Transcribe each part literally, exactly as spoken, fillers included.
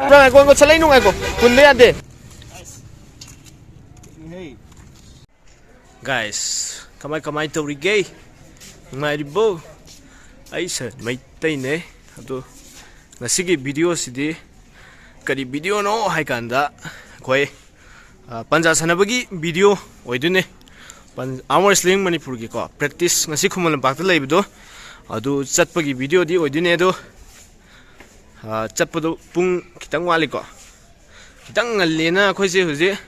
ꯉꯥꯏꯈꯣ, ꯉꯥꯏꯈꯣ, ꯁꯠꯂꯛꯏꯅꯨ, ꯉꯥꯏꯈꯣ꯫ ꯄꯨꯟꯕ ꯌꯥꯗꯦ꯫ Guys, ꯀꯃꯥꯏ, ꯀꯃꯥꯏ ꯇꯧꯔꯤꯒꯦ? ꯅꯨꯡꯉꯥꯏꯔꯤꯕꯣ? ꯑꯩꯁꯦ ꯃꯩꯇꯩꯅꯦ꯫ ꯑꯗꯣ ꯉꯁꯤꯒꯤ ꯚꯤꯗꯤꯑꯣꯁꯤꯗꯤ ꯀꯔꯤ ꯚꯤꯗꯤꯑꯣꯅꯣ ꯍꯥꯏ ꯀꯥꯟꯗ, ꯑꯩꯈꯣꯏ, ꯑ, ꯄꯟꯖꯥ ꯁꯥꯟꯅꯕꯒꯤ ꯚꯤꯗꯤꯑꯣ ꯑꯣꯏꯗꯣꯏꯅꯦ꯫ ꯄꯟ-, arm wrestling ꯃꯅꯤꯄꯨꯔꯒꯤꯀꯣ, practice ꯉꯁꯤ ꯈꯨꯃꯟ ꯂꯝꯄꯥꯛꯇ ꯂꯩꯕꯗꯣ, ꯑꯗꯨ ꯆꯠꯄꯒꯤ ꯚꯤꯗꯤꯑꯣꯗꯤ ꯑꯣꯏꯗꯣꯏꯅꯦ꯫ ꯑꯗꯣ, ꯑ, ꯆꯠꯄꯗꯣ ꯄꯨꯡ ꯈꯤꯇꯪ ꯋꯥꯠꯂꯤꯀꯣ꯫ ꯈꯤꯇꯪ ꯉꯜꯂꯦꯅ ꯑꯩꯈꯣꯏꯁꯦ ꯍꯧꯖꯤꯛ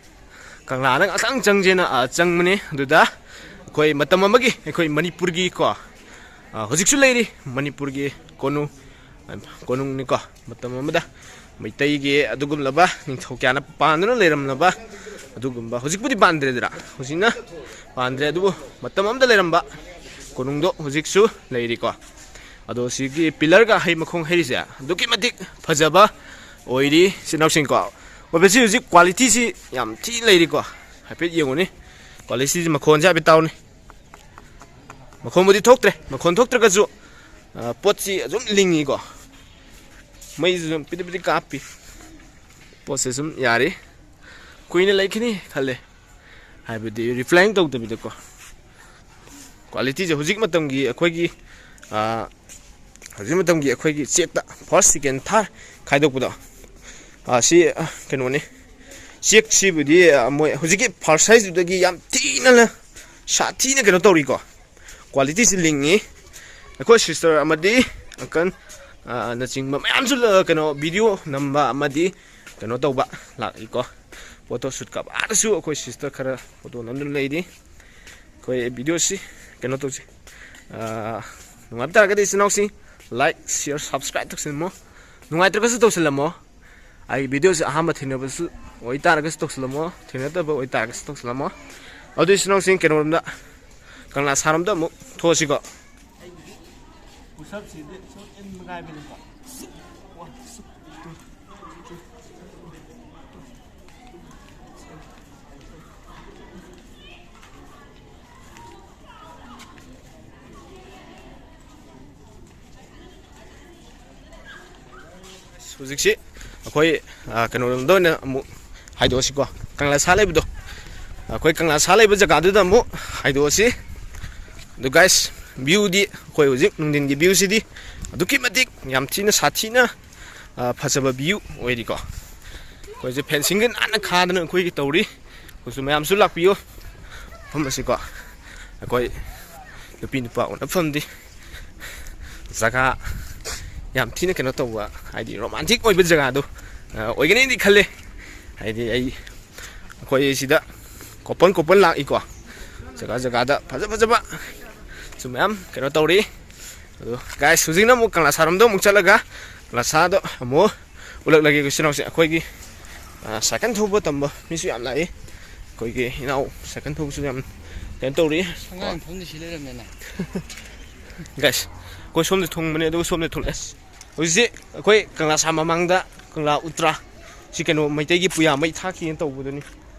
ꯀꯪꯂꯥꯗ ꯉꯥꯛꯇꯪ ꯆꯪꯁꯦꯅ, ꯑ, ꯆꯪꯕꯅꯦ꯫ ꯑꯗꯨꯗ ꯑꯩꯈꯣꯏ ꯃꯇꯝ ꯑꯃꯒꯤ ꯑꯩꯈꯣꯏ ꯃꯅꯤꯄꯨꯔꯒꯤꯀꯣ, ꯑ, ꯍꯧꯖꯤꯛꯁꯨ ꯂꯩꯔꯤ ꯃꯅꯤꯄꯨꯔꯒꯤ ꯀꯣꯅꯨꯡ, ꯑ, ꯀꯣꯅꯨꯡꯅꯤꯀꯣ꯫ ꯃꯇꯝ ꯑꯃꯗ ꯃꯩꯇꯩꯒꯤ ꯑꯗꯨꯒꯨꯝꯂꯕ ꯅꯤꯡꯊꯧ ꯀꯌꯥꯅ ꯄꯥꯟꯗꯨꯅ ꯂꯩꯔꯝꯂꯕ ꯑꯗꯨꯒꯨꯝꯕ, ꯍꯧꯖꯤꯛꯄꯨꯗꯤ ꯄꯥꯟꯗ꯭ꯔꯦꯗꯅ, ꯍꯧꯖꯤꯛꯅ ꯄꯥꯟꯗ꯭ꯔꯦ, ꯑꯗꯨꯕꯨ ꯃꯇꯝ ꯑꯃꯗ ꯂꯩꯔꯝꯕ ꯀꯣꯅꯨꯡꯗꯣ ꯍꯧꯖꯤꯛꯁꯨ ꯂꯩꯔꯤꯀꯣ꯫ ꯑꯗꯣ ꯁꯤꯒꯤ ꯄꯤꯂꯔꯒ ꯍꯩ ꯃꯈꯣꯡ ꯍꯩꯔꯤꯁꯦ ꯑꯗꯨꯛꯀꯤ ꯃꯇꯤꯛ ꯐꯖꯕ ꯑꯣꯏꯔꯤ, ꯏꯆꯤꯟ ꯏꯅꯥꯎꯁꯤꯡꯀꯣ꯫ ꯑꯣꯏꯕꯁꯤ ꯍꯧꯖꯤꯛ qualityꯁꯤ ꯌꯥꯝ ꯊꯤ ꯂꯩꯔꯤꯀꯣ꯫ ꯍꯥꯏꯐꯦꯠ ꯌꯦꯡꯉꯨꯅꯤ, qualityꯁꯤ, ꯃꯈꯣꯟꯁꯦ ꯍꯥꯏꯐꯦꯠ ꯇꯥꯎꯅꯤ꯫ ꯃꯈꯣꯟꯕꯨꯗꯤ ꯊꯣꯛꯇ꯭ꯔꯦ, ꯃꯈꯣꯟ ꯊꯣꯛꯇ꯭ꯔꯒꯁꯨ, ꯑ, ꯄꯣꯠꯁꯤ ꯑꯗꯨꯝ ꯂꯤꯡꯉꯤꯀꯣ꯫ ꯃꯩꯁꯨ ꯑꯗꯨꯝ ꯄꯤꯗꯤ ꯄꯤꯗꯤ ꯀꯥꯞꯄꯤ꯫ ꯄꯣꯠꯁꯦ ꯁꯨꯝ ꯌꯥꯔꯤ, ꯀꯨꯏꯅ ꯂꯩꯈꯤꯅꯤ ꯈꯜꯂꯦ꯫ ꯍꯥꯏꯕꯗꯤ replying ꯇꯧꯗꯕꯤꯗꯀꯣ꯫ Qualityꯁꯦ ꯍꯧꯖꯤꯛ ꯃꯇꯝꯒꯤ ꯑꯩꯈꯣꯏꯒꯤ, ꯑ, ꯍꯧꯖꯤꯛ ꯃꯇꯝꯒꯤ ꯑꯩꯈꯣꯏꯒꯤ ꯆꯦꯛꯇ first, second, third ꯈꯥꯏꯗꯣꯛꯄꯗꯣ, ꯑ, ꯁꯤ, ꯑ, ꯀꯩꯅꯣꯅꯤ꯫ ꯆꯦꯛꯁꯤꯕꯨꯗꯤ, ꯑ, ꯃꯣꯏ ꯍꯧꯖꯤꯛꯀꯤ first sizeꯗꯨꯗꯒꯤ ꯌꯥꯝ ꯊꯤꯅ ꯁꯥꯊꯤꯅ ꯀꯩꯅꯣ ꯇꯧꯔꯤꯀꯣ꯫ Qualityꯁꯤ ꯂꯤꯡꯉꯤ꯫ ꯑꯩꯈꯣꯏ sister ꯑꯃꯗꯤ uncle, ꯑ, ꯅꯆꯤꯡꯕ ꯃꯌꯥꯝꯁꯨ ꯂ-, ꯀꯩꯅꯣ, video ꯅꯝꯕ ꯑꯃꯗꯤ ꯀꯩꯅꯣ ꯇꯧꯕ ꯂꯥꯛꯏꯀꯣ꯫ Photo shoot ꯀꯥꯞꯄ꯫ ꯑꯥꯗꯁꯨ ꯑꯩꯈꯣꯏ sister ꯈꯔ photo ꯅꯝꯗꯨꯅ ꯂꯩꯔꯤ꯫ ꯑꯩꯈꯣꯏ videoꯁꯤ ꯀꯩꯅꯣ ꯇꯧꯁꯤ꯫ ꯑ, ꯅꯨꯡꯉꯥꯏꯕ ꯇꯥꯔꯒꯗꯤ ꯏꯆꯤꯟ ꯏꯅꯥꯎꯁꯤꯡ like, share, subscribe ꯇꯧꯁꯤꯜꯂꯝꯃꯣ꯫ ꯅꯨꯡꯉꯥꯏꯇ꯭ꯔꯒꯁꯨ ꯇꯧꯁꯤꯜꯂꯝꯃꯣ꯫ ꯑꯩ videoꯁꯤ ꯑꯍꯥꯟꯕ ꯊꯦꯡꯅꯕꯁꯨ ꯑꯣꯏꯇꯥꯔꯒꯁꯨ ꯇꯧꯁꯤꯜꯂꯝꯃꯣ, ꯊꯦꯡꯅꯗꯕ ꯑꯣꯏꯇꯥꯔꯒꯁꯨ ꯇꯧꯁꯤꯜꯂꯝꯃꯣ꯫ ꯑꯗꯨ ꯏꯆꯤꯟ ꯏꯅꯥꯎꯁꯤꯡ ꯀꯩꯅꯣꯔꯣꯝꯗ, ꯀꯪꯂꯥ ꯁꯥꯔꯣꯝꯗ ꯑꯃꯨꯛ ꯊꯣꯛꯑꯁꯤꯀꯣ꯫ Push-upꯁꯤꯗꯤ ꯁꯨꯝ ꯏꯟꯕ ꯉꯥꯏꯕꯅꯤꯀꯣ꯫ ꯍꯧꯖꯤꯛꯁꯤ ꯑꯩꯈꯣꯏ, ꯑ, ꯀꯩꯅꯣꯔꯣꯝꯗ ꯑꯣꯏꯅ ꯑꯃꯨꯛ ꯍꯥꯏꯗꯣꯛꯑꯁꯤꯀꯣ, ꯀꯪꯂꯥ ꯁꯥ ꯂꯩꯕꯗꯣ, ꯑꯩꯈꯣꯏ ꯀꯪꯂꯥ ꯁꯥ ꯂꯩꯕ ꯖꯒꯥꯗꯨꯗ ꯑꯃꯨꯛ ꯍꯥꯏꯗꯣꯛꯑꯁꯤ꯫ ꯑꯗꯨ ꯒꯥꯏꯁ, ꯚ꯭ꯌꯨꯗꯤ ꯑꯩꯈꯣꯏ ꯍꯧꯖꯤꯛ ꯅꯨꯡꯊꯤꯟꯒꯤ ꯚ꯭ꯌꯨꯁꯤꯗꯤ ꯑꯗꯨꯛꯀꯤ ꯃꯇꯤꯛ ꯌꯥꯝ ꯊꯤꯅ ꯁꯥꯊꯤꯅ, ꯑ, ꯐꯖꯕ ꯚ꯭ꯌꯨ ꯑꯣꯏꯔꯤꯀꯣ꯫ ꯑꯩꯈꯣꯏꯁꯦ ꯐꯦꯟꯁꯤꯡꯒ ꯅꯥꯟꯅ ꯈꯥꯗꯅ ꯑꯩꯈꯣꯏꯒꯤ ꯇꯧꯔꯤ꯫ ꯑꯩꯈꯣꯏꯁꯨ ꯃꯌꯥꯝꯁꯨ ꯂꯥꯛꯄꯤꯌꯨ ꯃꯐꯝ ꯑꯁꯤꯀꯣ꯫ ꯑꯩꯈꯣꯏ ꯅꯨꯄꯤ ꯅꯨꯄꯥ ꯎꯅꯐꯝꯗꯤ ꯖꯒꯥ ꯌꯥꯝ ꯊꯤꯅ ꯀꯩꯅꯣ ꯇꯧꯕ, ꯍꯥꯏꯗꯤ ꯔꯣꯃꯥꯟꯇꯤꯛ ꯑꯣꯏꯕ ꯖꯒꯥꯗꯣ, ꯑ, ꯑꯣꯏꯒꯅꯤꯗꯤ ꯈꯜꯂꯦ꯫ ꯍꯥꯏꯗꯤ ꯑꯩ, ꯑꯩꯈꯣꯏ ꯁꯤꯗ ꯀꯣꯄꯜ ꯀꯣꯄꯜ ꯂꯥꯛꯏꯀꯣ, ꯖꯒꯥ ꯖꯒꯥꯗ ꯐꯖ ꯐꯖꯕ ꯁꯨ ꯃꯌꯥꯝ ꯀꯩꯅꯣ ꯇꯧꯔꯤ꯫ ꯑꯗꯣ ꯒꯥꯏꯁ, ꯍꯧꯖꯤꯛꯅ ꯑꯃꯨꯛ ꯀꯪꯂꯥ ꯁꯥꯔꯣꯝꯗ ꯑꯃꯨꯛ ꯆꯠꯂꯒ ꯀꯪꯂꯥ ꯁꯥꯗꯣ ꯑꯃꯨꯛ ꯎꯠꯂꯛꯂꯒꯦ꯫ ꯏꯆꯤꯟ ꯏꯅꯥꯎꯁꯦ ꯑꯩꯈꯣꯏꯒꯤ, ꯑ, ꯁꯥꯏꯀꯜ ꯊꯧꯕ ꯇꯝꯕ ꯃꯤꯁꯨ ꯌꯥꯝ ꯂꯥꯛꯏ꯫ ꯑꯩꯈꯣꯏꯒꯤ ꯏꯅꯥꯎ ꯁꯥꯏꯀꯜ ꯊꯧꯕꯁꯨ ꯌꯥꯝ ꯀꯩꯅꯣ ꯇꯧꯔꯤ꯫ ꯑꯉꯥꯡ ꯐꯝꯗꯤ ꯁꯤ ꯂꯩꯔꯝꯃꯦꯅꯦ꯫ ꯒꯥꯏꯁ, ꯑꯩꯈꯣꯏ ꯁꯣꯝꯗ ꯊꯨꯡꯕꯅꯦ, ꯑꯗꯨꯒ ꯁꯣꯝꯗ ꯊꯣꯛꯂꯛꯑꯦ꯫ ꯍꯧꯖꯤꯛ ꯑꯩꯈꯣꯏ ꯀꯪꯂꯥ ꯁꯥ ꯃꯃꯥꯡꯗ ꯀꯪꯂꯥ ꯎꯇ꯭ꯔꯥ, ꯁꯤ ꯀꯩꯅꯣ ꯃꯩꯇꯩꯒꯤ ꯄꯨꯌꯥ ꯃꯩ ꯊꯥꯈꯤꯅ ꯇꯧꯕꯗꯨꯅꯤ꯫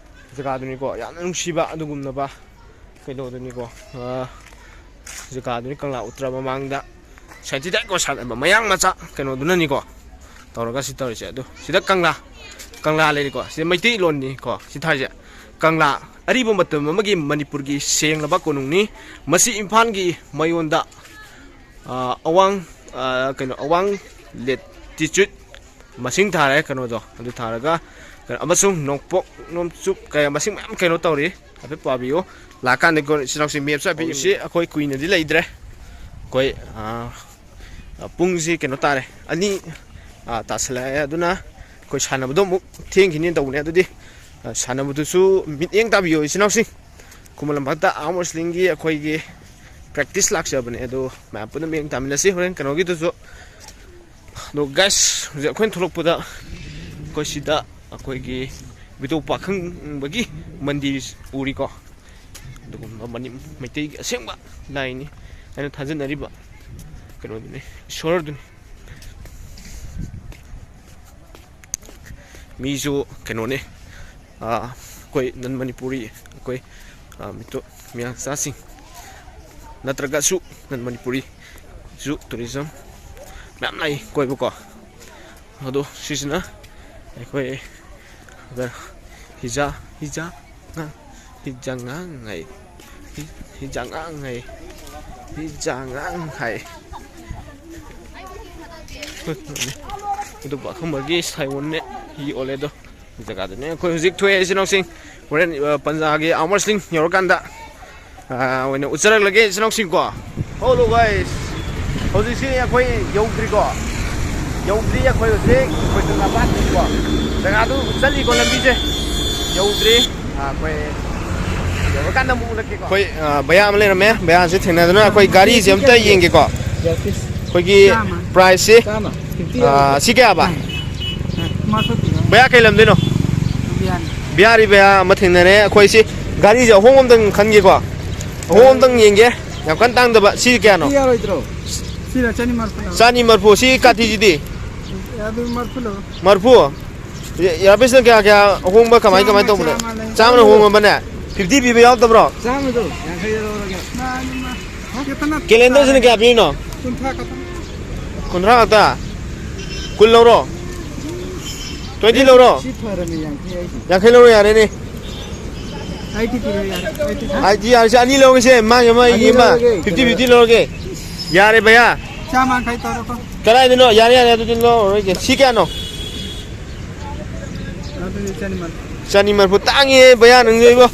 ꯖꯒꯥꯗꯨꯅꯤꯀꯣ, ꯌꯥꯝꯅ ꯅꯨꯡꯁꯤꯕ ꯑꯗꯨꯒꯨꯝꯂꯕ ꯀꯩꯅꯣꯗꯨꯅꯤꯀꯣ꯫ ꯑ, ꯖꯒꯥꯗꯨꯅꯤ ꯀꯪꯂꯥ ꯎꯇ꯭ꯔꯥ ꯃꯃꯥꯡꯗ ꯁꯥꯏꯟꯇꯤꯇꯥꯏꯀꯣ ꯁꯥꯟꯅꯕ ꯃꯌꯥꯡ ꯃꯆꯥ ꯀꯩꯅꯣꯗꯨꯅꯅꯤꯀꯣ ꯇꯧꯔꯒ ꯁꯤ ꯇꯧꯔꯤꯁꯦ꯫ ꯑꯗꯨ ꯁꯤꯗ ꯀꯪꯂꯥ, ꯀꯪꯂꯥ ꯂꯩꯔꯤꯀꯣ, ꯁꯤꯗ ꯃꯩꯇꯩꯂꯣꯟꯅꯤꯀꯣ ꯁꯤ ꯊꯥꯏꯁꯦ꯫ ꯀꯪꯂꯥ, ꯑꯔꯤꯕ ꯃꯇꯝ ꯑꯃꯒꯤ ꯃꯅꯤꯄꯨꯔꯒꯤ ꯁꯦꯡꯂꯕ ꯀꯣꯅꯨꯡꯅꯤ꯫ ꯃꯁꯤ ꯏꯝꯐꯥꯜꯒꯤ ꯃꯌꯣꯟꯗ, ꯑ, ꯑꯋꯥꯡ, ꯑ, ꯀꯩꯅꯣ, ꯑꯋꯥꯡ latitude ꯃꯁꯤꯡ ꯊꯥꯔꯦ ꯀꯩꯅꯣꯗꯣ, ꯑꯗꯨ ꯊꯥꯔꯒ ꯀꯩꯅꯣ, ꯑꯃꯁꯨꯡ ꯅꯣꯡꯄꯣꯛ ꯅꯣꯡꯆꯨꯞ ꯀꯌꯥ ꯃꯁꯤꯡ ꯃꯌꯥꯝ ꯀꯩꯅꯣ ꯇꯧꯔꯤ꯫ ꯍꯥꯏꯐꯦꯠ ꯄꯥꯕꯤꯌꯨ꯫ ꯂꯥꯛꯀꯥꯟꯗ ꯏꯆꯤꯟ ꯏꯅꯥꯎꯁꯤꯡ ꯃꯦꯞꯁꯨ ꯍꯥꯏꯐꯦꯠ ꯌꯦꯡꯁꯤ꯫ ꯑꯩꯈꯣꯏ ꯀꯨꯏꯅꯗꯤ ꯂꯩꯗ꯭ꯔꯦ꯫ ꯑꯩꯈꯣꯏ, ꯑ, ꯑ, ꯄꯨꯡꯁꯤ ꯀꯩꯅꯣ ꯇꯥꯔꯦ, ꯑꯅꯤ, ꯑ, ꯇꯥꯁꯜꯂꯛꯑꯦ꯫ ꯑꯗꯨꯅ ꯑꯩꯈꯣꯏ ꯁꯥꯟꯅꯕꯗꯣ ꯑꯃꯨꯛ ꯊꯦꯡꯈꯤꯅꯤ ꯇꯧꯕꯅꯦ꯫ ꯑꯗꯨꯗꯤ, ꯑ, ꯁꯥꯟꯅꯕꯗꯨꯁꯨ ꯃꯤꯠꯌꯦꯡ ꯇꯥꯕꯤꯌꯣ ꯏꯆꯤꯟ ꯏꯅꯥꯎꯁꯤꯡ꯫ ꯈꯨꯃꯟ ꯂꯝꯄꯥꯛꯇ arm wrestling ꯒꯤ ꯑꯩꯈꯣꯏꯒꯤ practice ꯂꯥꯛꯆꯕꯅꯦ꯫ ꯑꯗꯣ ꯃꯌꯥꯝ ꯄꯨꯟꯅ ꯃꯤꯠꯌꯦꯡ ꯇꯥꯃꯤꯟꯅꯁꯤ ꯍꯣꯔꯦꯟ ꯀꯩꯅꯣꯒꯤꯗꯨꯁꯨ꯫ ꯑꯗꯣ ꯒꯥꯏꯁ, ꯍꯧꯖꯤꯛ ꯑꯩꯈꯣꯏꯅ ꯊꯣꯛꯂꯛꯄꯗ ꯑꯩꯈꯣꯏ ꯁꯤꯗ ꯑꯩꯈꯣꯏꯒꯤ ꯕꯤꯇꯣ ꯄꯥꯈꯪꯕꯒꯤ ꯃꯟꯗꯤꯔ ꯎꯔꯤꯀꯣ꯫ ꯑꯗꯨꯒꯨꯝꯕ ꯃꯅꯤ-, ꯃꯩꯇꯩꯒꯤ ꯑꯁꯦꯡꯕ ꯂꯥꯏꯅꯤ ꯍꯥꯏꯅ ꯊꯥꯖꯅꯔꯤꯕ ꯀꯩꯅꯣꯗꯨꯅꯤ, ꯏꯁꯣꯔꯗꯨꯅꯤ꯫ ꯃꯤꯁꯨ ꯀꯩꯅꯣꯅꯦ, ꯑ, ꯑꯩꯈꯣꯏ non ꯃꯅꯤꯄꯨꯔꯤ, ꯑꯩꯈꯣꯏ, ꯑ, ꯃꯤꯇꯣ-, ꯃꯤꯌꯥꯡꯆꯥꯁꯤꯡ ꯅꯠꯇ꯭ꯔꯒꯁꯨ non ꯃꯅꯤꯄꯨꯔꯤꯁꯨ tourism ꯃꯌꯥꯝ ꯂꯥꯛꯏ ꯀꯣꯏꯕꯀꯣ꯫ ꯑꯗꯣ ꯁꯤꯁꯤꯅ ꯑꯩꯈꯣꯏ ꯍꯤꯖꯥ, ꯍꯤꯖꯥ, ꯉꯥ-, ꯍꯤꯖꯥꯉꯥꯡ ꯍꯥꯏ꯫ ꯍꯤ-, ꯍꯤꯖꯥꯉꯥꯡ ꯍꯥꯏ꯫ ꯍꯤꯖꯥꯉꯥꯡ ꯍꯥꯏ꯫ ꯑꯗꯨ ꯄꯥꯈꯪꯕꯒꯤ ꯁꯥꯏꯑꯣꯟꯅꯦ꯫ ꯍꯤ ꯑꯣꯜꯂꯦ ꯑꯗꯣ꯫ ꯖꯒꯥꯗꯨꯅꯦ ꯑꯩꯈꯣꯏ ꯍꯧꯖꯤꯛ ꯊꯣꯛꯑꯦ, ꯏꯆꯤꯟ ꯏꯅꯥꯎꯁꯤꯡ꯫ ꯍꯣꯔꯦꯟ, ꯑ, ꯄꯟꯖꯥꯒꯤ arm wrestling ꯌꯧꯔꯀꯥꯟꯗ, ꯑ, ꯑꯣꯏꯅ ꯎꯠꯆꯔꯛꯂꯒꯦ, ꯏꯆꯤꯟ ꯏꯅꯥꯎꯁꯤꯡꯀꯣ꯫ Hello guys, ꯍꯧꯖꯤꯛꯁꯤ ꯑꯩꯈꯣꯏ ꯌꯧꯗ꯭ꯔꯤꯀꯣ꯫ ꯌꯧꯗ꯭ꯔꯤ, ꯑꯩꯈꯣꯏ ꯍꯧꯖꯤꯛ ꯀꯣꯏꯇꯅꯥꯕꯥꯠꯀꯤꯀꯣ꯫ ꯖꯒꯥꯗꯨ ꯆꯠꯂꯤꯀꯣ, ꯂꯝꯕꯤꯁꯦ ꯌꯧꯗ꯭ꯔꯤ꯫ ꯑ, ꯑꯩꯈꯣꯏ ꯌꯧꯔꯀꯥꯟꯗ ꯑꯃꯨꯛ ꯎꯠꯂꯛꯀꯦꯀꯣ꯫ ꯑꯩꯈꯣꯏ, ꯑ, ꯚꯩꯌꯥ ꯑꯃ ꯂꯩꯔꯝꯃꯦ, ꯚꯩꯌꯥꯁꯦ ꯊꯦꯡꯅꯗꯨꯅ ꯑꯩꯈꯣꯏ ꯒꯥꯔꯤꯁꯦ ꯑꯝꯇ ꯌꯦꯡꯒꯦꯀꯣ꯫ ꯑꯩꯈꯣꯏꯒꯤ ꯆꯥꯝꯃ꯫ Priceꯁꯤ, ꯆꯥꯝꯃ꯫ Fifty ꯑ, ꯌꯥꯎꯔꯦ꯫ ꯁꯤ ꯀꯌꯥꯕ? ꯃꯥ ꯐꯠꯇꯦ꯫ ꯚꯩꯌꯥ ꯀꯩ ꯂꯝꯗꯩꯅꯣ? ꯕꯤꯍꯥꯔ꯫ ꯕꯤꯍꯥꯔꯤ ꯚꯩꯌꯥ ꯑꯃ ꯊꯦꯡꯅꯔꯦ꯫ ꯑꯩꯈꯣꯏ ꯁꯤ ꯒꯥꯔꯤꯁꯦ ꯑꯍꯣꯡꯕ ꯑꯝꯇꯪ ꯈꯟꯒꯦꯀꯣ꯫ ꯑꯍꯣꯡꯕ ꯑꯝꯇꯪ ꯌꯦꯡꯒꯦ꯫ ꯌꯥꯝ ꯀꯟꯅ ꯇꯥꯡꯗꯕ꯫ ꯁꯤ ꯀꯌꯥꯅꯣ? ꯁꯤ ꯌꯥꯔꯣꯏꯗ꯭ꯔꯣ? ꯁꯤꯅ ꯆꯅꯤ ꯃꯔꯐꯨ ꯂꯧ꯫ ꯆꯅꯤ ꯃꯔꯐꯨ꯫ ꯁꯤ ꯀꯥꯇꯤꯁꯤꯗꯤ? ꯑꯗꯨ ꯃꯔꯐꯨ ꯂꯧ꯫ ꯃꯔꯐꯨ? ꯏꯌꯥꯔꯄꯤꯁꯅ ꯀꯌꯥ ꯀꯌꯥ ꯑꯍꯣꯡꯕ, ꯀꯃꯥꯏ ꯀꯃꯥꯏ ꯆꯥꯝꯃ, ꯇꯧꯕꯅꯣ? ꯆꯥꯝꯃ ꯂꯩ꯫ ꯆꯥꯝꯃꯅ ꯍꯣꯡꯉꯕꯅꯦ? Fifty ꯄꯤꯕ ꯌꯥꯎꯗꯕ꯭ꯔꯣ? ꯆꯥꯝꯃꯗꯣ ꯌꯥꯡꯈꯩꯗ ꯂꯧꯔꯒꯦ꯫ ꯃꯥꯅꯤ, ꯃꯥ-, ꯈꯤꯇꯅ calendarꯁꯤꯅ ꯀꯌꯥ ꯄꯤꯔꯤꯅꯣ? ꯀꯨꯟꯊ꯭ꯔꯥ ꯈꯛꯇꯅꯤ꯫ ꯀꯨꯟꯊ꯭ꯔꯥ ꯈꯛꯇ? ꯀꯨꯟ ꯂꯧꯔꯣ? Twenty ꯂꯧꯔꯣ? ꯁꯤ ꯐꯔꯃꯤ, ꯌꯥꯡꯈꯩ ꯍꯥꯏꯁꯦ꯫ ꯌꯥꯡꯈꯩ ꯂꯧꯔꯣ, ꯌꯥꯔꯦꯅꯦ꯫ Eighty ꯄꯤꯔꯣ, ꯌꯥꯔꯦ꯫ Eighty꯫ Eighty ꯌꯥꯔꯦ, ꯁꯤ ꯑꯅꯤ ꯂꯧꯔꯒꯦꯁꯦ, ꯃꯥꯒꯤ ꯑꯃ, ꯑꯩꯒꯤ ꯑꯅꯤ ꯑꯃ꯫ ꯂꯧꯔꯒꯦ꯫ Fifty fifty ꯂꯧꯔꯒꯦ꯫ ꯌꯥꯔꯦ, ꯚꯩꯌꯥ꯫ ꯆꯥꯝꯃ ꯌꯥꯡꯈꯩ ꯇꯧꯔꯣꯀꯣ꯫ ꯀꯗꯥꯏꯗꯅꯣ? ꯌꯥꯔꯦ, ꯌꯥꯔꯦ, ꯑꯗꯨꯗꯤ ꯂꯧꯔꯔꯣꯏꯒꯦ꯫ ꯁꯤ ꯀꯌꯥꯅꯣ? ꯑꯗꯨꯗꯤ ꯆꯅꯤꯃꯥꯄꯜ꯫ ꯆꯅꯤ ꯃꯔꯐꯨ ꯇꯥꯡꯉꯤꯍꯦ, ꯚꯩꯌꯥ, ꯅꯪꯁꯨ ꯏꯕꯣ꯫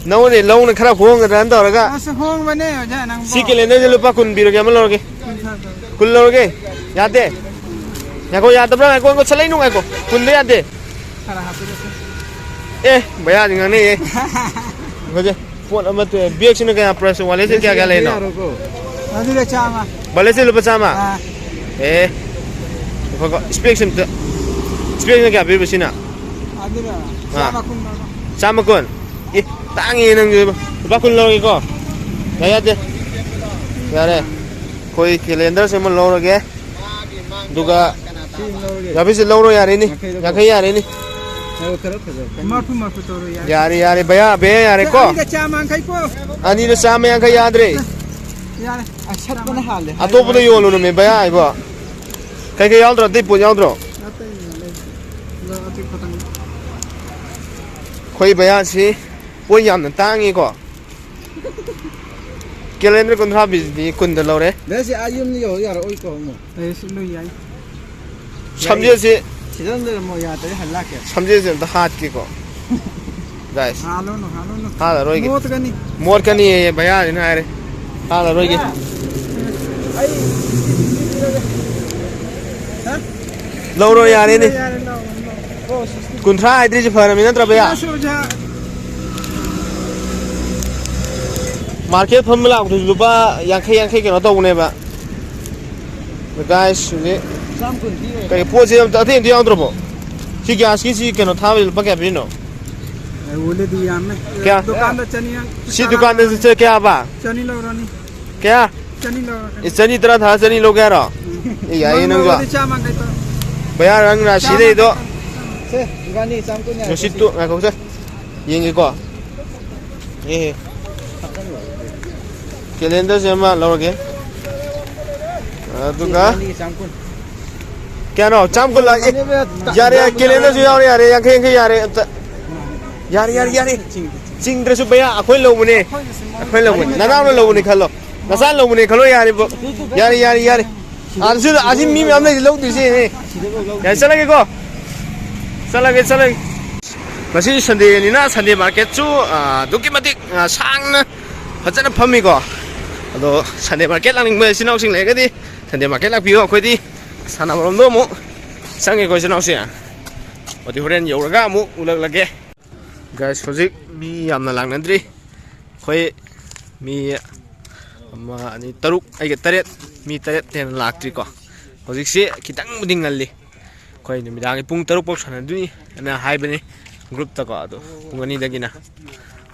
ꯅꯉꯣꯟꯗꯩ ꯂꯧꯅ ꯈꯔ ꯍꯣꯡꯒꯗ꯭ꯔꯅ ꯇꯧꯔꯒ꯫ ꯑꯁ, ꯍꯣꯡꯕꯅꯦ, ꯑꯣꯖꯥ, ꯅꯪꯕꯣ꯫ ꯁꯤ calendarꯁꯦ ꯂꯨꯄꯥ ꯀꯨꯟ ꯄꯤꯔꯒꯦ, ꯑꯃ ꯂꯧꯔꯒꯦ꯫ ꯀꯨꯟ ꯁꯥꯗꯣ꯫ ꯀꯨꯟ ꯂꯧꯔꯒꯦ꯫ ꯌꯥꯗꯦ꯫ ꯉꯥꯏꯈꯣ, ꯌꯥꯗꯕ꯭ꯔꯥ? ꯉꯥꯏꯈꯣ, ꯉꯥꯏꯈꯣ, ꯁꯠꯂꯩꯅꯨ, ꯉꯥꯏꯈꯣ꯫ ꯀꯨꯟꯗ ꯌꯥꯗꯦ꯫ ꯈꯔ ꯍꯥꯞꯄꯤꯔꯁꯤ꯫ ꯑꯦ, ꯚꯩꯌꯥꯗꯤ ꯉꯥꯡꯅꯩꯌꯦ꯫ ꯉꯥꯏꯈꯣꯁꯦ, ꯄꯣꯠ ꯑꯃ ꯇꯣꯛꯑꯦ꯫ Bagꯁꯤꯅ ꯀꯌꯥ price? Walletꯁꯦ ꯀꯌꯥ ꯀꯌꯥ ꯂꯩꯔꯤꯅꯣ? ꯌꯥꯔꯣꯏꯀꯣ꯫ ꯑꯗꯨꯗ ꯆꯥꯝꯃ꯫ Walletꯁꯦ ꯂꯨꯄꯥ ꯆꯥꯝꯃ? ꯑꯥ꯫ ꯑꯦ꯫ ꯉꯥꯏꯈꯣꯀꯣ, specs ꯑꯝꯇ꯫ Specꯅ ꯀꯌꯥ ꯄꯤꯕ ꯁꯤꯅ? ꯑꯗꯨꯔ? ꯑꯥ꯫ ꯆꯥꯝꯃ ꯀꯨꯟ ꯂꯧꯔꯣ꯫ ꯆꯥꯝꯃ ꯀꯨꯟ? ꯑꯦ, ꯇꯥꯡꯉꯦ ꯅꯪꯁꯨ꯫ ꯂꯨꯄꯥ ꯀꯨꯟ ꯂꯧꯔꯒꯦꯀꯣ꯫ ꯌꯥꯏ, ꯌꯥꯗꯦ꯫ ꯌꯥꯔꯦ꯫ ꯑꯩꯈꯣꯏ calendarꯁꯦ ꯑꯃ ꯂꯧꯔꯒꯦ꯫ ꯑꯗꯨꯒ ꯁꯤ ꯑꯃ ꯂꯧꯔꯒꯦ꯫ ꯌꯥꯕꯤꯁꯦ ꯂꯧꯔꯣ, ꯌꯥꯔꯦꯅꯦ꯫ ꯌꯥꯡꯈꯩ ꯂꯧꯔꯣ꯫ ꯌꯥꯡꯈꯩ ꯌꯥꯔꯦꯅꯦ꯫ ꯑꯗꯣ ꯈꯔ ꯐꯖꯕ ꯈꯟ-, ꯃꯔꯐꯨ ꯃꯔꯐꯨ ꯇꯧꯔꯣ, ꯌꯥꯔꯦ꯫ ꯌꯥꯔꯦ, ꯌꯥꯔꯦ, ꯚꯩꯌꯥ, ꯚꯩꯌꯥ, ꯌꯥꯔꯦꯀꯣ? ꯑꯅꯤꯗ ꯆꯥꯝꯃ ꯌꯥꯡꯈꯩꯀꯣ꯫ ꯑꯅꯤꯗ ꯆꯥꯝꯃ ꯌꯥꯡꯈꯩ ꯌꯥꯗ꯭ꯔꯦ꯫ ꯌꯥꯔꯦ꯫ ꯑꯁꯠꯄꯅ ꯍꯥꯜꯂꯦ꯫ ꯑꯇꯣꯞꯄꯗ ꯌꯣꯜꯂꯨꯅꯨꯃꯦ, ꯚꯩꯌꯥ ꯏꯕꯣ꯫ ꯀꯩꯀꯩ ꯌꯥꯎꯗ꯭ꯔꯣ? ꯑꯇꯩ ꯄꯣꯠ ꯌꯥꯎꯗ꯭ꯔꯣ? ꯑꯩꯈꯣꯏ ꯕꯌꯥꯁꯤ ꯄꯣꯠ ꯌꯥꯝꯅ ꯇꯥꯡꯉꯤꯀꯣ꯫ ꯀꯦꯂꯦꯟꯗꯔ ꯀꯨꯟꯊ꯭ꯔꯥ ꯄꯤꯁꯤꯗꯤ ꯀꯨꯟꯗ ꯂꯧꯔꯦ꯫ ꯕꯌꯥꯁꯤ ꯑꯥ ꯌꯨꯝꯗ ꯌꯧ ꯌꯥꯔꯛꯑꯣꯏꯀꯣ ꯑꯃꯨꯛ? ꯑꯦ, ꯁꯤ ꯂꯣꯏ ꯌꯥꯏ꯫ ꯁꯝꯖꯦꯠꯁꯤ ꯁꯤꯗ ꯑꯗꯨꯝ ꯂꯩꯔꯝꯃꯣ, ꯌꯥꯗ꯭ꯔꯗꯤ ꯍꯜ ꯂꯥꯛꯀꯦ꯫ ꯁꯝꯖꯦꯠꯁꯦ ꯑꯝꯇ ꯍꯥꯠꯀꯦꯀꯣ꯫ ꯒꯥꯏꯁ꯫ ꯍꯥꯜꯂꯨꯅꯨ, ꯍꯥꯜꯂꯨꯅꯨ꯫ ꯍꯥꯜꯂꯔꯣꯏꯒꯦ꯫ ꯃꯣꯠꯀꯅꯤ꯫ ꯃꯣꯠꯀꯅꯤꯌꯦ, ꯚꯩꯌꯥꯁꯤꯅ ꯍꯥꯏꯔꯦ꯫ ꯍꯥꯜꯂꯔꯣꯏꯒꯦ꯫ ꯑꯩ ꯍꯥ? ꯂꯧꯔꯣ, ꯌꯥꯔꯦꯅꯦ꯫ ꯌꯥꯔꯦ, ꯂꯧꯔꯣ, ꯂꯧꯔꯣ꯫ ꯀꯨꯟꯊ꯭ꯔꯥ ꯍꯥꯏꯗ꯭ꯔꯤꯁꯦ ꯐꯔꯃꯤ ꯅꯠꯇ꯭ꯔ, ꯚꯩꯌꯥ? ꯁꯤꯗꯁꯨ ꯄꯩꯁꯥ꯫ ꯃꯥꯔꯀꯦꯠ ꯐꯝꯕ ꯂꯥꯛꯄꯗꯨꯁꯨ ꯂꯨꯄꯥ ꯌꯥꯡꯈꯩ, ꯌꯥꯡꯈꯩ ꯀꯩꯅꯣ ꯇꯧꯕꯅꯦꯕ꯫ ꯒꯥꯏꯁ, ꯍꯧꯖꯤꯛ ꯆꯥꯝ ꯀꯨꯟ ꯄꯤꯔꯦ꯫ ꯀꯩ ꯄꯣꯠꯁꯦ ꯑꯝꯇ ꯑꯇꯩ ꯑꯝꯇ ꯌꯥꯎꯗ꯭ꯔꯕꯣ? ꯁꯤ ꯒ꯭ꯌꯥꯁꯀꯤꯁꯤ ꯀꯩꯅꯣ ꯊꯥꯕꯁꯦ ꯂꯨꯄꯥ ꯀꯌꯥ ꯄꯤꯔꯤꯅꯣ? ꯑꯦ, ꯑꯣꯜꯂꯦꯗꯤ ꯌꯥꯝꯃꯦ꯫ ꯀꯌꯥ? ꯗꯨꯀꯥꯟꯗ ꯆꯅꯤ ꯌꯥꯡ-, ꯁꯤ ꯗꯨꯀꯥꯟꯗꯁꯨ ꯆꯦ ꯀꯌꯥ ꯍꯥꯕ? ꯆꯅꯤ ꯂꯧꯔꯅꯤ꯫ ꯀꯌꯥ? ꯆꯅꯤ ꯂꯧꯔꯅꯤ꯫ ꯑꯦ, ꯆꯅꯤ ꯇꯔꯥ ꯊꯥ ꯆꯅꯤ ꯂꯧꯒꯦ ꯍꯥꯏꯔꯣ? ꯎꯝ꯫ ꯑꯦ, ꯌꯥꯏꯌꯦ ꯅꯪꯁꯨ꯫ ꯅꯪꯒꯤꯗꯤ ꯆꯥꯝꯃ ꯀꯩ ꯇꯧ-, ꯚꯩꯌꯥ, ꯅꯪ ꯔꯥꯁꯤ ꯆꯥꯝꯃ ꯂꯩꯗꯣ꯫ ꯀꯩ ꯇꯧ-, ꯁꯦ, ꯏꯕꯥꯅꯤ ꯆꯥꯝ ꯀꯨꯟ ꯌꯥꯔꯦ, ꯅꯨꯡꯁꯤꯠꯇꯨ ꯆꯠꯁꯤ꯫ ꯉꯥꯏꯈꯣ ꯁꯦ꯫ ꯌꯦꯡꯒꯦꯀꯣ꯫ ꯑꯦ꯫ ꯀꯦꯂꯦꯟꯗꯔꯁꯦ ꯑꯃ ꯂꯧꯔꯒꯦ꯫ ꯑꯗꯨꯒ ꯆꯥꯝ ꯀꯨꯟ꯫ ꯀꯌꯥꯅꯣ? ꯆꯥꯝ ꯀꯨꯟ ꯂꯥꯛꯑꯦ꯫ ꯌꯥꯔꯦ, ꯌꯥꯔꯦ, ꯀꯦꯂꯦꯟꯗꯔꯁꯨ ꯌꯥꯎꯔꯦ, ꯌꯥꯔꯦ, ꯌꯥꯡꯈꯩ, ꯌꯥꯡꯈꯩ ꯌꯥꯔꯦ ꯑꯝꯇ꯫ ꯌꯥꯔꯦ, ꯌꯥꯔꯦ, ꯌꯥꯔꯦ꯫ ꯆꯤꯡꯗ꯭ꯔꯁꯨ ꯚꯩꯌꯥ, ꯑꯩꯈꯣꯏ ꯂꯧꯕꯅꯦ꯫ ꯑꯩꯈꯣꯏ ꯂꯧꯕꯅꯦ꯫ ꯅꯅꯥꯎꯅ ꯂꯧꯕꯅꯦ ꯈꯜꯂꯣ꯫ ꯅꯆꯥ ꯂꯧꯕꯅꯦ ꯈꯜꯂꯣ, ꯌꯥꯔꯦꯕꯣ꯫ ꯌꯥꯔꯦ, ꯌꯥꯔꯦ, ꯌꯥꯔꯦ꯫ ꯑꯥꯗꯁꯨ, ꯑꯁꯤ ꯃꯤ ꯃꯌꯥꯝ ꯂꯩꯁꯦ ꯂꯧꯗꯣꯏꯁꯦ꯫ ꯌꯥꯔꯦ, ꯆꯠꯂꯒꯦꯀꯣ꯫ ꯆꯠꯂꯒꯦ, ꯆꯠꯂꯒꯦ꯫ ꯉꯁꯤ ꯁꯟꯗꯦꯅꯤꯅ ꯁꯟꯗꯦ ꯃꯥꯔꯀꯦꯠꯁꯨ, ꯑ, ꯑꯗꯨꯛꯀꯤ ꯃꯇꯤꯛ, ꯑ, ꯁꯥꯡꯅ ꯐꯖꯅ ꯐꯝꯃꯤꯀꯣ꯫ ꯑꯗꯣ ꯁꯟꯗꯦ ꯃꯥꯔꯀꯦꯠ ꯂꯥꯛꯅꯤꯡꯕ ꯏꯆꯤꯟ ꯏꯅꯥꯎꯁꯤꯡ ꯂꯩꯔꯒꯗꯤ ꯁꯟꯗꯦ ꯃꯥꯔꯀꯦꯠ ꯂꯥꯛꯄꯤꯌꯨ꯫ ꯑꯩꯈꯣꯏꯗꯤ ꯁꯥꯟꯅꯐꯝꯗꯣ ꯑꯃꯨꯛ ꯆꯪꯉꯦꯀꯣ ꯏꯆꯤꯟ ꯏꯅꯥꯎꯁꯦ꯫ ꯑꯗꯨꯗꯤ ꯍꯣꯔꯦꯟ ꯌꯧꯔꯒ ꯑꯃꯨꯛ ꯎꯠꯂꯛꯂꯒꯦ꯫ ꯒꯥꯏꯁ, ꯍꯧꯖꯤꯛ ꯃꯤ ꯌꯥꯝꯅ ꯂꯥꯛꯅꯗ꯭ꯔꯤ꯫ ꯑꯩꯈꯣꯏ ꯃꯤ ꯑꯃ, ꯑꯅꯤ, ꯇꯔꯨꯛ, ꯑꯩꯒ ꯇꯔꯦꯠ, ꯃꯤ ꯇꯔꯦꯠ ꯍꯦꯟꯅ ꯂꯥꯛꯇ꯭ꯔꯤꯀꯣ꯫ ꯍꯧꯖꯤꯛꯁꯤ ꯈꯤꯇꯪꯕꯨꯗꯤ ꯉꯜꯂꯤ꯫ ꯑꯩꯈꯣꯏ ꯅꯨꯃꯤꯗꯥꯡꯒꯤ ꯄꯨꯡ ꯇꯔꯨꯛ ꯐꯥꯎ ꯁꯥꯟꯅꯗꯣꯏꯅꯤ ꯑꯅ ꯍꯥꯏꯕꯅꯤ ꯒ꯭ꯔꯨꯞꯇꯀꯣ, ꯑꯗꯣ ꯄꯨꯡ ꯑꯅꯤꯗꯒꯤꯅ꯫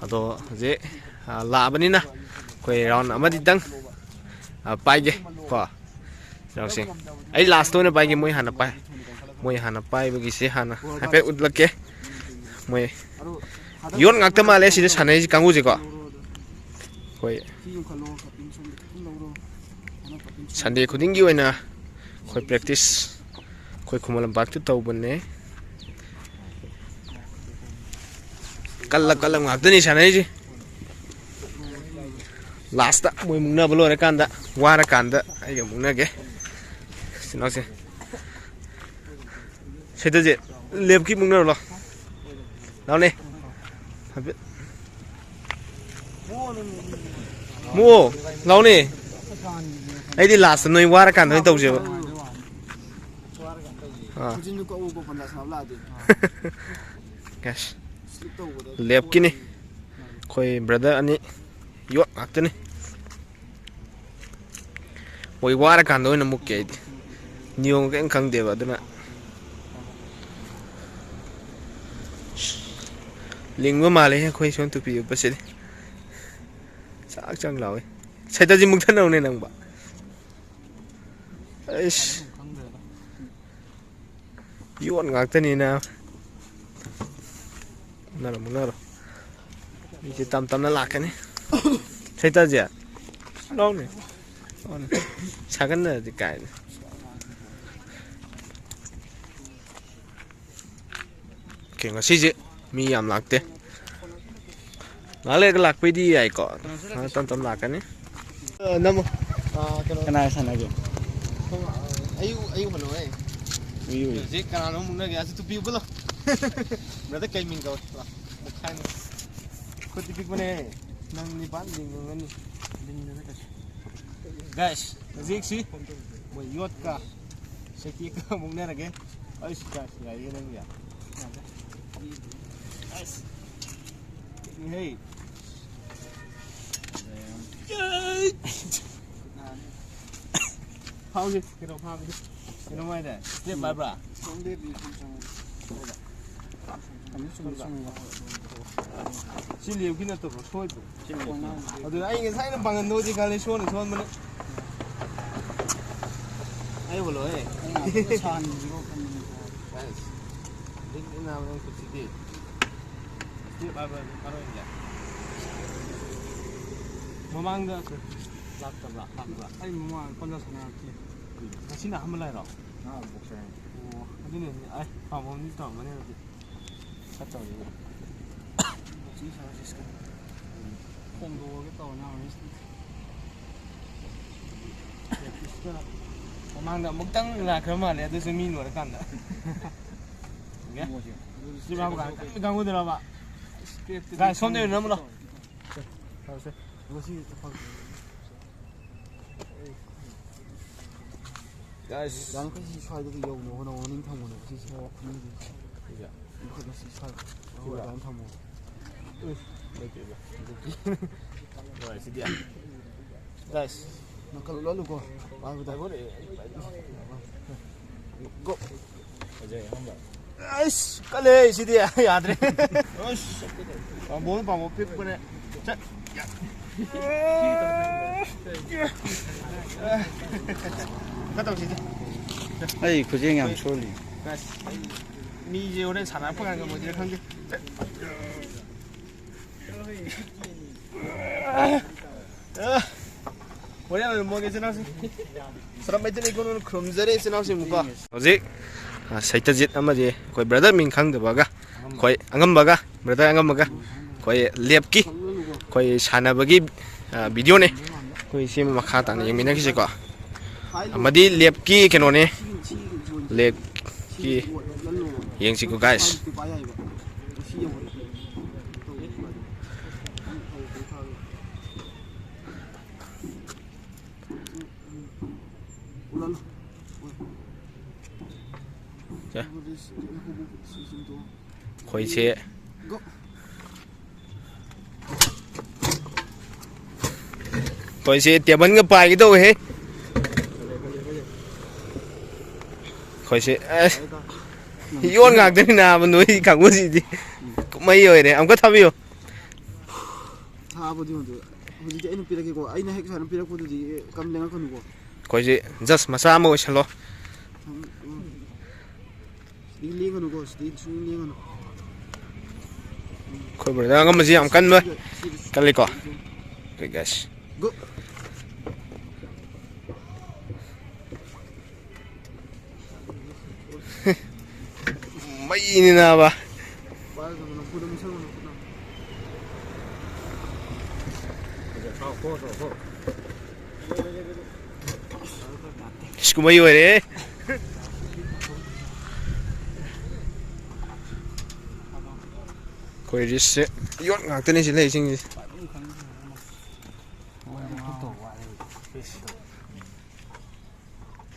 ꯑꯗꯣ ꯍꯧꯖꯤꯛ, ꯑ, ꯂꯥꯛꯑꯕꯅꯤꯅ ꯑꯩꯈꯣꯏ ꯔꯥꯎꯟ ꯑꯃꯗꯤꯇꯪ, ꯑ, ꯄꯥꯏꯒꯦ ꯀꯣ꯫ ꯌꯥꯎꯁꯦ꯫ ꯑꯩ ꯂꯥꯁꯇ ꯑꯣꯏꯅ ꯄꯥꯏꯒꯦ, ꯃꯣꯏ ꯍꯥꯟꯅ ꯄꯥꯏ-, ꯃꯣꯏ ꯍꯥꯟꯅ ꯄꯥꯏꯕꯒꯤꯁꯦ ꯍꯥꯟꯅ ꯍꯥꯏꯐꯦꯠ ꯎꯠꯂꯛꯀꯦ꯫ ꯃꯣꯏ ꯌꯣꯠ ꯉꯥꯛꯇ ꯃꯥꯜꯂꯦ ꯁꯤꯗ ꯁꯥꯟꯅꯔꯤꯁꯤ ꯀꯥꯡꯕꯨꯁꯦꯀꯣ꯫ ꯑꯩꯈꯣꯏ ꯁꯟꯗꯦ ꯈꯨꯗꯤꯡꯒꯤ ꯑꯣꯏꯅ ꯑꯩꯈꯣꯏ practice ꯑꯩꯈꯣꯏ ꯈꯨꯃꯟ ꯂꯝꯄꯥꯛꯇ ꯇꯧꯕꯅꯦ꯫ ꯀꯜꯂ ꯀꯜꯂ ꯉꯥꯛꯇꯅꯤ ꯁꯥꯟꯅꯔꯤꯁꯦ꯫ Last ꯃꯣꯏ ꯃꯨꯛꯅꯕ ꯂꯣꯏꯔꯀꯥꯟꯗ, ꯋꯥꯔꯀꯥꯟꯗ ꯑꯩꯒ ꯃꯨꯛꯅꯒꯦ꯫ ꯁꯤꯅꯥꯎꯁꯦ꯫ ꯁꯤꯗꯁꯦ ꯂꯦꯞꯀꯤ ꯃꯨꯛꯅꯔꯣ ꯂꯥꯎ꯫ ꯂꯥꯎꯅꯦ꯫ ꯍꯥꯏꯐꯦꯠ꯫ ꯃꯨꯛꯑꯣ꯫ ꯂꯥꯎꯅꯦ꯫ ꯑꯩꯗꯤ last ꯅꯣꯏ ꯋꯥꯔꯀꯥꯟꯗ ꯑꯣꯏꯅ ꯇꯧꯁꯦꯕ꯫ ꯑꯥ꯫ ꯈꯨꯖꯤꯟꯗꯨ ꯀꯛꯎꯀꯣ, ꯄꯟꯖꯥ ꯁꯥꯕ ꯂꯥꯛꯑꯗꯤ꯫ Guys, ꯂꯦꯞꯀꯤꯅꯤ꯫ ꯑꯩꯈꯣꯏ brother ꯑꯅꯤ ꯌꯣꯠ ꯉꯥꯛꯇꯅꯤ꯫ ꯃꯣꯏ ꯋꯥꯔꯀꯥꯟꯗ ꯑꯣꯏꯅ ꯃꯨꯛꯀꯦ ꯑꯩꯗꯤ꯫ ꯅꯤꯌꯣꯝ ꯀꯔꯤꯝ ꯈꯪꯗꯦꯕ ꯑꯗꯨꯅ꯫ ꯂꯤꯡꯕ ꯃꯥꯜꯂꯦ ꯑꯩꯈꯣꯏ ꯁꯣꯝ ꯇꯨꯄꯤ ꯎꯞꯄꯁꯤꯗꯤ꯫ ꯆꯥꯛ ꯆꯥꯛ ꯂꯥꯎꯋꯦ꯫ ꯁꯩꯇꯁꯤ ꯃꯨꯛꯊꯠꯅꯧꯅꯦ ꯅꯪꯕ꯫ ꯑꯩꯁ꯫ ꯌꯣꯠ ꯉꯥꯛꯇꯅꯤꯅ꯫ ꯃꯨꯛꯅꯔꯣ, ꯃꯨꯛꯅꯔꯣ꯫ ꯃꯤꯁꯦ ꯇꯞ ꯇꯞꯅ ꯂꯥꯛꯀꯅꯤ꯫ ꯁꯩꯇꯁꯦ꯫ ꯂꯥꯎꯅꯦ꯫ ꯂꯥꯎꯅꯦ꯫ ꯁꯥꯒꯟꯅꯔꯗꯤ ꯀꯥꯏꯅ꯫ Okay, ꯉꯁꯤꯁꯦ ꯃꯤ ꯌꯥꯝ ꯂꯥꯛꯇꯦ꯫ ꯉꯥꯏꯍꯥꯛ ꯂꯩꯔꯒ ꯂꯥꯛꯄꯩꯗꯤ ꯌꯥꯏꯀꯣ꯫ ꯉꯥꯏꯍꯥꯛ ꯇꯞ ꯇꯞ ꯂꯥꯛꯀꯅꯤ꯫ ꯑ, ꯅꯝꯃꯣ꯫ ꯑ, ꯀꯩꯅꯣ꯫ ꯀꯅꯥꯒ ꯁꯥꯟꯅꯒꯦ? ꯑꯌꯨꯛ, ꯑꯌꯨꯛ ꯍꯜꯂꯛꯑꯣꯍꯦ꯫ ꯎꯏ, ꯎꯏ꯫ ꯍꯧꯖꯤꯛ ꯀꯅꯥꯅꯣ ꯃꯨꯛꯅꯒꯦ? ꯑꯁꯤ ꯇꯨꯄꯤ ꯎꯞꯄ ꯂꯥꯎ꯫ Brother, ꯀꯩ ꯃꯤꯡ ꯀꯧꯏ? ꯂꯥꯎ, ꯃꯨꯛꯈꯥꯏꯅꯤ꯫ ꯈꯨꯠꯇꯤ ꯄꯤꯛꯄꯅꯦ꯫ ꯅꯪ ꯅꯤꯄꯥꯟ ꯂꯤꯡꯉꯝꯒꯅꯤ꯫ ꯂꯤꯡꯗꯅ ꯀꯩꯁꯨ꯫ Guys, ꯍꯧꯖꯤꯛꯁꯤ ꯃꯣꯏ ꯌꯣꯠꯀ ꯆꯩꯇꯦꯛꯀ ꯃꯨꯛꯅꯔꯒꯦ꯫ ꯑꯩꯁ, guys, ꯌꯥꯏꯌꯦ ꯅꯪ ꯌꯥ-, Guys, ꯍꯦ꯫ ꯐꯥꯎꯒꯦ, ꯀꯩꯅꯣ ꯐꯥꯎꯒꯦ꯫ ꯀꯩꯅꯣ ꯍꯥꯏꯗꯥꯏ? Step ꯍꯥꯏꯕ꯭ꯔꯥ? ꯁꯤ ꯂꯦꯞꯀꯤ ꯅꯠꯇꯕ꯭ꯔꯣ? ꯁꯣꯏꯗ꯭ꯔꯣ? ꯑꯗꯨꯅ ꯑꯩ ꯉꯁꯥꯏꯅ ꯄꯥꯡꯒꯟꯗꯣꯗꯤ ꯈꯜꯂꯦ, ꯁꯣꯟꯅ ꯁꯣꯟꯕꯅꯦ꯫ ꯑꯩ ꯍꯣꯜꯂꯣ, ꯑꯦ꯫ ꯑꯩ ꯉꯥꯛꯇ ꯁꯥꯍꯟꯕꯤꯔꯣ ꯈꯟꯕꯅꯤꯀꯣ꯫ ꯑꯁ, ꯂꯤꯛ ꯏꯅꯥꯕ ꯅꯪ ꯈꯨꯠꯁꯤꯗꯤ꯫ Step ꯍꯥꯏꯕ ꯃꯔꯣꯏꯗ꯫ ꯃꯃꯥꯡꯗ ꯂꯥꯛꯇꯕ꯭ꯔꯥ? ꯂꯥꯛꯄ꯭ꯔꯥ? ꯑꯩ ꯃꯃꯥꯡ ꯄꯟꯖꯥ ꯁꯥꯟꯅꯔꯛꯇꯦ꯫ ꯉꯁꯤꯅ ꯑꯍꯥꯟꯕ ꯂꯥꯛꯏꯔꯣ? ꯑꯥ, boxer ꯍꯥꯏꯅꯤ꯫ ꯑꯣ, ꯑꯗꯨꯅꯅꯦ꯫ ꯑꯩ ꯄꯥꯝꯕꯝꯗꯤ ꯇꯧꯔꯝꯒꯅꯤ ꯑꯗꯨꯗꯤ꯫ ꯈꯔ ꯇꯧꯔꯤꯕ꯫ Boxing services ꯀ꯫ ꯍꯣꯡꯗꯣꯛꯑꯒꯦ ꯇꯧꯕꯅꯦ ꯍꯧꯖꯤꯛ꯫ Practice ꯀ꯫ ꯃꯃꯥꯡꯗ ꯑꯃꯨꯛꯇꯪ ꯂꯥꯛꯈ꯭ꯔ ꯃꯥꯜꯂꯦ, ꯑꯗꯨꯁꯨ ꯃꯤ ꯂꯣꯏꯔꯀꯥꯟꯗ꯫ ꯁꯤ ꯃꯥꯕꯨ ꯀꯥꯡ-, ꯀꯟꯕ ꯀꯥꯡꯕꯨꯗꯨꯔꯕ? Guys, ꯁꯣꯝꯗ ꯑꯣꯏꯅ ꯅꯝꯃꯨ ꯂꯥꯎ꯫ ꯁꯦ, ꯁꯦ꯫ ꯉꯁꯤ Guys꯫ ꯌꯥꯔꯤꯈꯩ ꯁꯤ ꯁ꯭ꯋꯥꯏꯗꯒꯤ ꯌꯧꯅꯕ ꯍꯣꯠꯅꯧ, ꯃꯅꯤꯡ ꯊꯝꯒꯅꯨ ꯁꯤꯁꯦ꯫ ꯈꯨꯅꯤꯡꯁꯦ꯫ ꯁꯤꯁꯦ꯫ ꯃꯈꯨꯠ ꯑꯁꯤ ꯁ꯭ꯋꯥꯏꯗ꯫ ꯁꯤꯗ꯫ ꯑꯗꯨꯃꯥꯏꯅ ꯊꯝꯃꯣ꯫ ꯎꯏ꯫ ꯂꯩꯇꯦꯕ꯫ ꯅꯨꯡꯉꯥꯏ ꯁꯤꯗꯤ꯫ Guys꯫ ꯅꯪ ꯀꯜꯂꯨ, ꯂꯜꯂꯨꯀꯣ꯫ ꯄꯥꯏꯕꯗ꯫ ꯄꯥꯏꯕ ꯂꯩ, ꯑꯩ ꯄꯥꯏꯕ꯫ Go꯫ ꯐꯖꯩ, ꯑꯍꯥꯟꯕ꯫ ꯑꯩꯁ, ꯀꯜꯂꯦ ꯁꯤꯗꯤ, ꯌꯥꯗ꯭ꯔꯦ꯫ ꯑꯁ, ꯄꯥꯝꯕꯣꯝ, ꯄꯥꯝꯕꯣꯝ ꯄꯤꯛꯄꯅꯦ꯫ ꯆꯠ꯫ ꯈꯔ ꯇꯧꯁꯤꯗꯤ꯫ ꯑꯩ ꯈꯨꯖꯦꯡ ꯌꯥꯝ ꯁꯣꯜꯂꯤ꯫ ꯑꯁ, ꯑꯩ ꯃꯤꯁꯦ ꯍꯣꯔꯦꯟ ꯁꯥꯟꯅꯔꯛꯄ ꯀꯥꯟꯗ ꯉꯝꯃꯣꯏꯗꯣꯏꯔꯥ ꯈꯪꯗꯦ꯫ ꯆꯠ꯫ ꯍꯣꯔꯦꯟ ꯑꯣꯏꯅ ꯃꯣꯏꯒꯤ ꯏꯆꯤꯟ ꯏꯅꯥꯎꯁꯤꯡ꯫ ꯁꯔꯝ ꯃꯩꯇꯩ ꯂꯩꯀꯣꯜꯅ ꯈꯨꯔꯨꯝꯖꯔꯤ ꯏꯆꯤꯟ ꯏꯅꯥꯎꯁꯤꯡꯕꯨꯀꯣ꯫ ꯍꯧꯖꯤꯛ, ꯑ, ꯁꯩꯇꯖꯤꯠ ꯑꯃꯗꯤ ꯑꯩꯈꯣꯏ brother ꯃꯤꯡ ꯈꯪꯗꯕꯒ, ꯑꯩꯈꯣꯏ ꯑꯉꯝꯕꯒ, brother ꯑꯉꯝꯕꯒ, ꯑꯩꯈꯣꯏ ꯂꯦꯞꯀꯤ, ꯑꯩꯈꯣꯏ ꯁꯥꯟꯅꯕꯒꯤ, ꯑ, videoꯅꯦ꯫ ꯑꯩꯈꯣꯏ ꯁꯤ ꯃꯈꯥ ꯇꯥꯅ ꯌꯦꯡꯃꯤꯟꯅꯈꯤꯁꯤꯀꯣ꯫ ꯑꯃꯗꯤ ꯂꯦꯞꯀꯤ ꯀꯩꯅꯣꯅꯦ, ꯂꯦꯞꯀꯤ ꯌꯦꯡꯁꯤꯀꯣ, guys꯫ ꯁꯦ꯫ ꯑꯩꯈꯣꯏꯁꯦ, ꯑꯩꯈꯣꯏꯁꯦ tableꯒ ꯄꯥꯏꯒꯦ ꯇꯧꯋꯦꯍꯦ꯫ ꯑꯩꯈꯣꯏꯁꯦ, ꯑꯁ, ꯌꯣꯟ ꯉꯥꯛꯇꯅꯤ ꯅꯥꯕ, ꯅꯣꯏ ꯀꯥꯡꯕꯨꯁꯤꯗꯤ꯫ ꯀꯨꯝꯍꯩ ꯑꯣꯏꯔꯦ꯫ ꯑꯃꯨꯛꯀ ꯊꯥꯕꯤꯌꯨ꯫ ꯊꯥꯕꯗꯤ ꯌꯣꯟꯗꯦ꯫ ꯍꯧꯖꯤꯛꯇꯤ ꯑꯩꯅ ꯄꯤꯔꯛꯀꯦꯀꯣ꯫ ꯑꯩꯅ ꯍꯦꯛ ꯁꯨꯃꯥꯏꯅ ꯄꯤꯔꯛꯄꯗꯨꯗꯤ ꯀꯝ ꯂꯦꯡꯉꯛꯀꯅꯨꯀꯣ꯫ ꯑꯩꯈꯣꯏꯁꯦ just ꯃꯆꯥ ꯑꯃ ꯑꯣꯏꯁꯜꯂꯣ꯫ ꯎꯝ, ꯎꯝ꯫ ꯁꯤꯗꯤ ꯂꯦꯡꯒꯅꯨꯀꯣ, ꯁꯤꯗꯤ ꯁꯨꯡꯂꯦꯡ ꯂꯦꯡꯒꯅꯨ꯫ ꯑꯩꯈꯣꯏ brother ꯑꯉꯝꯕꯁꯤ ꯌꯥꯝ ꯀꯟꯕ, ꯁꯤꯗ, ꯁꯤꯗ, ꯀꯜꯂꯤꯀꯣ꯫ ꯁꯤꯗ꯫ Okay, guys꯫ Go꯫ ꯄꯩꯅꯤ ꯅꯥꯕ꯫ ꯏꯁ, ꯀꯨꯝꯍꯩ ꯑꯣꯏꯔꯦ꯫ ꯑꯩꯈꯣꯏ ꯔꯤꯁꯁꯦ ꯌꯣꯠ ꯉꯥꯛꯇꯅꯤ ꯁꯤ ꯂꯩꯁꯤꯡꯁꯦ꯫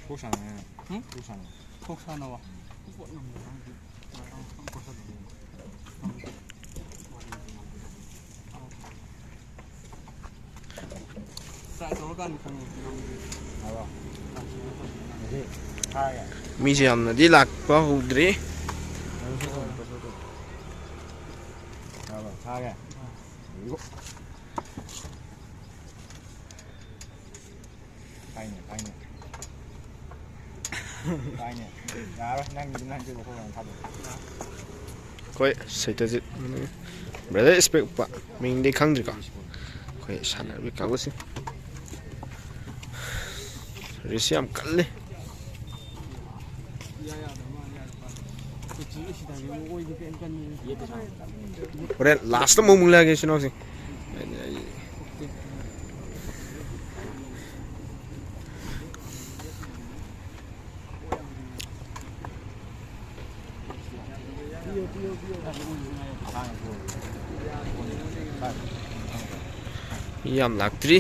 ꯀꯣꯛ ꯁꯥꯟꯅ꯫ ꯎꯝ? ꯀꯣꯛ ꯁꯥꯟꯅ꯫ ꯀꯣꯛ ꯁꯥꯟꯅꯕ꯫ Try ꯇꯧꯔꯀꯥꯟꯗ ꯈꯪꯉꯦ꯫ ꯃꯤꯁꯦ ꯌꯥꯝꯅꯗꯤ ꯂꯥꯛꯄ ꯍꯧꯗ꯭ꯔꯤ꯫ ꯊꯥꯒꯦ꯫ ꯐꯥꯏꯅꯦ, ꯐꯥꯏꯅꯦ꯫ ꯐꯥꯏꯅꯦ꯫ ꯌꯥꯔꯣꯏ, ꯅꯪꯒꯤꯗꯤ ꯅꯪ ꯆꯠꯂꯣ, ꯑꯩꯈꯣꯏ ꯉꯥꯏꯍꯥꯛ ꯊꯥꯗꯣꯛ꯫ ꯑꯩꯈꯣꯏ ꯁꯩꯇꯖꯤꯠ, ꯕ꯭ꯔꯗꯔ ꯏꯁꯄꯦꯛ ꯎꯞꯄ, ꯃꯤꯡꯗꯤ ꯈꯪꯗ꯭ꯔꯤꯀꯣ꯫ ꯑꯩꯈꯣꯏ ꯁꯥꯟꯅꯔꯕꯤ ꯀꯥꯡꯕꯨꯁꯤꯡ꯫ ꯔꯤꯁꯤ ꯌꯥꯝ ꯀꯜꯂꯤ꯫ ꯍꯣꯔꯦꯟ ꯂꯥꯁꯇ ꯑꯃꯨꯛ ꯃꯨꯜꯂꯛꯑꯒꯦ ꯁꯤꯅꯣꯁꯦ꯫ ꯃꯤ ꯌꯥꯝ ꯂꯥꯛꯇ꯭ꯔꯤ꯫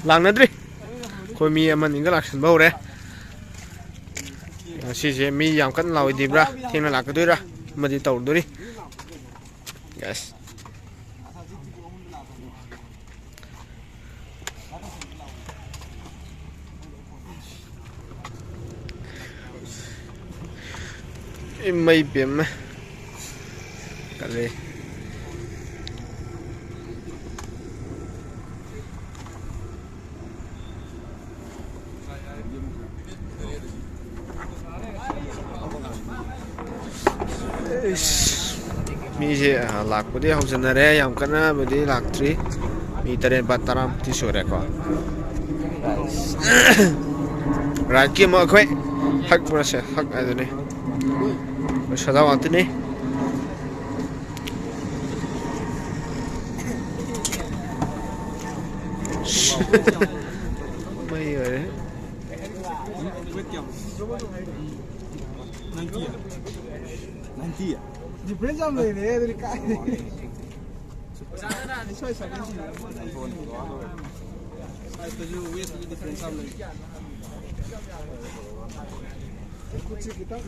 ꯂꯥꯛꯅꯗ꯭ꯔꯤ꯫ ꯑꯩꯈꯣꯏ ꯃꯤ ꯑꯃꯅꯤꯒ ꯂꯥꯛꯁꯟꯕ ꯍꯧꯔꯦ꯫ ꯉꯁꯤꯁꯦ ꯃꯤ ꯌꯥꯝ ꯀꯟꯅ ꯂꯥꯛꯑꯣꯏꯗ꯭ꯔꯤꯕ꯭ꯔꯥ, ꯊꯦꯡꯅ ꯂꯥꯛꯀꯗꯣꯏꯔꯥ ꯑꯃꯗꯤ ꯇꯧꯔꯗꯣꯔꯤ꯫ Guys꯫ ꯏꯃꯩ ꯄꯦꯝꯃ꯫ ꯀꯜꯂꯤ꯫ ꯃꯤꯁꯦ, ꯑ, ꯂꯥꯛꯄꯗꯤ ꯍꯧꯖꯤꯟꯅꯔꯦ, ꯌꯥꯝ ꯀꯟꯅꯕꯨꯗꯤ ꯂꯥꯛꯇ꯭ꯔꯤ꯫ ꯃꯤ ꯇꯔꯦꯠ, ꯅꯤꯄꯥꯜ, ꯇꯔꯥꯃꯨꯛꯇꯤ ꯁꯨꯔꯦꯀꯣ꯫ ꯔꯥꯏꯠꯀꯤ ꯑꯃꯨꯛ ꯑꯩꯈꯣꯏ ꯍꯛ ꯄꯨꯔꯁꯦ, ꯍꯛ ꯍꯥꯏꯗꯨꯅꯤ꯫ ꯑꯩꯈꯣꯏ ꯁꯖꯥꯎ ꯉꯥꯛꯇꯅꯤ꯫ ꯃꯩ ꯑꯣꯏꯔꯦ꯫ ꯗꯤꯐ꯭ꯔꯦꯟꯁ ꯌꯥꯝ ꯂꯩꯔꯦ ꯑꯗꯨꯗꯤ ꯀꯥꯏꯗꯒꯤ꯫ ꯁꯥꯏꯖꯇꯁꯨ ꯋꯦꯠꯇꯁꯨ ꯗꯤꯐ꯭ꯔꯦꯟꯁ ꯌꯥꯝ ꯂꯩ꯫ ꯈꯨꯠꯁꯦ ꯈꯤꯇꯪ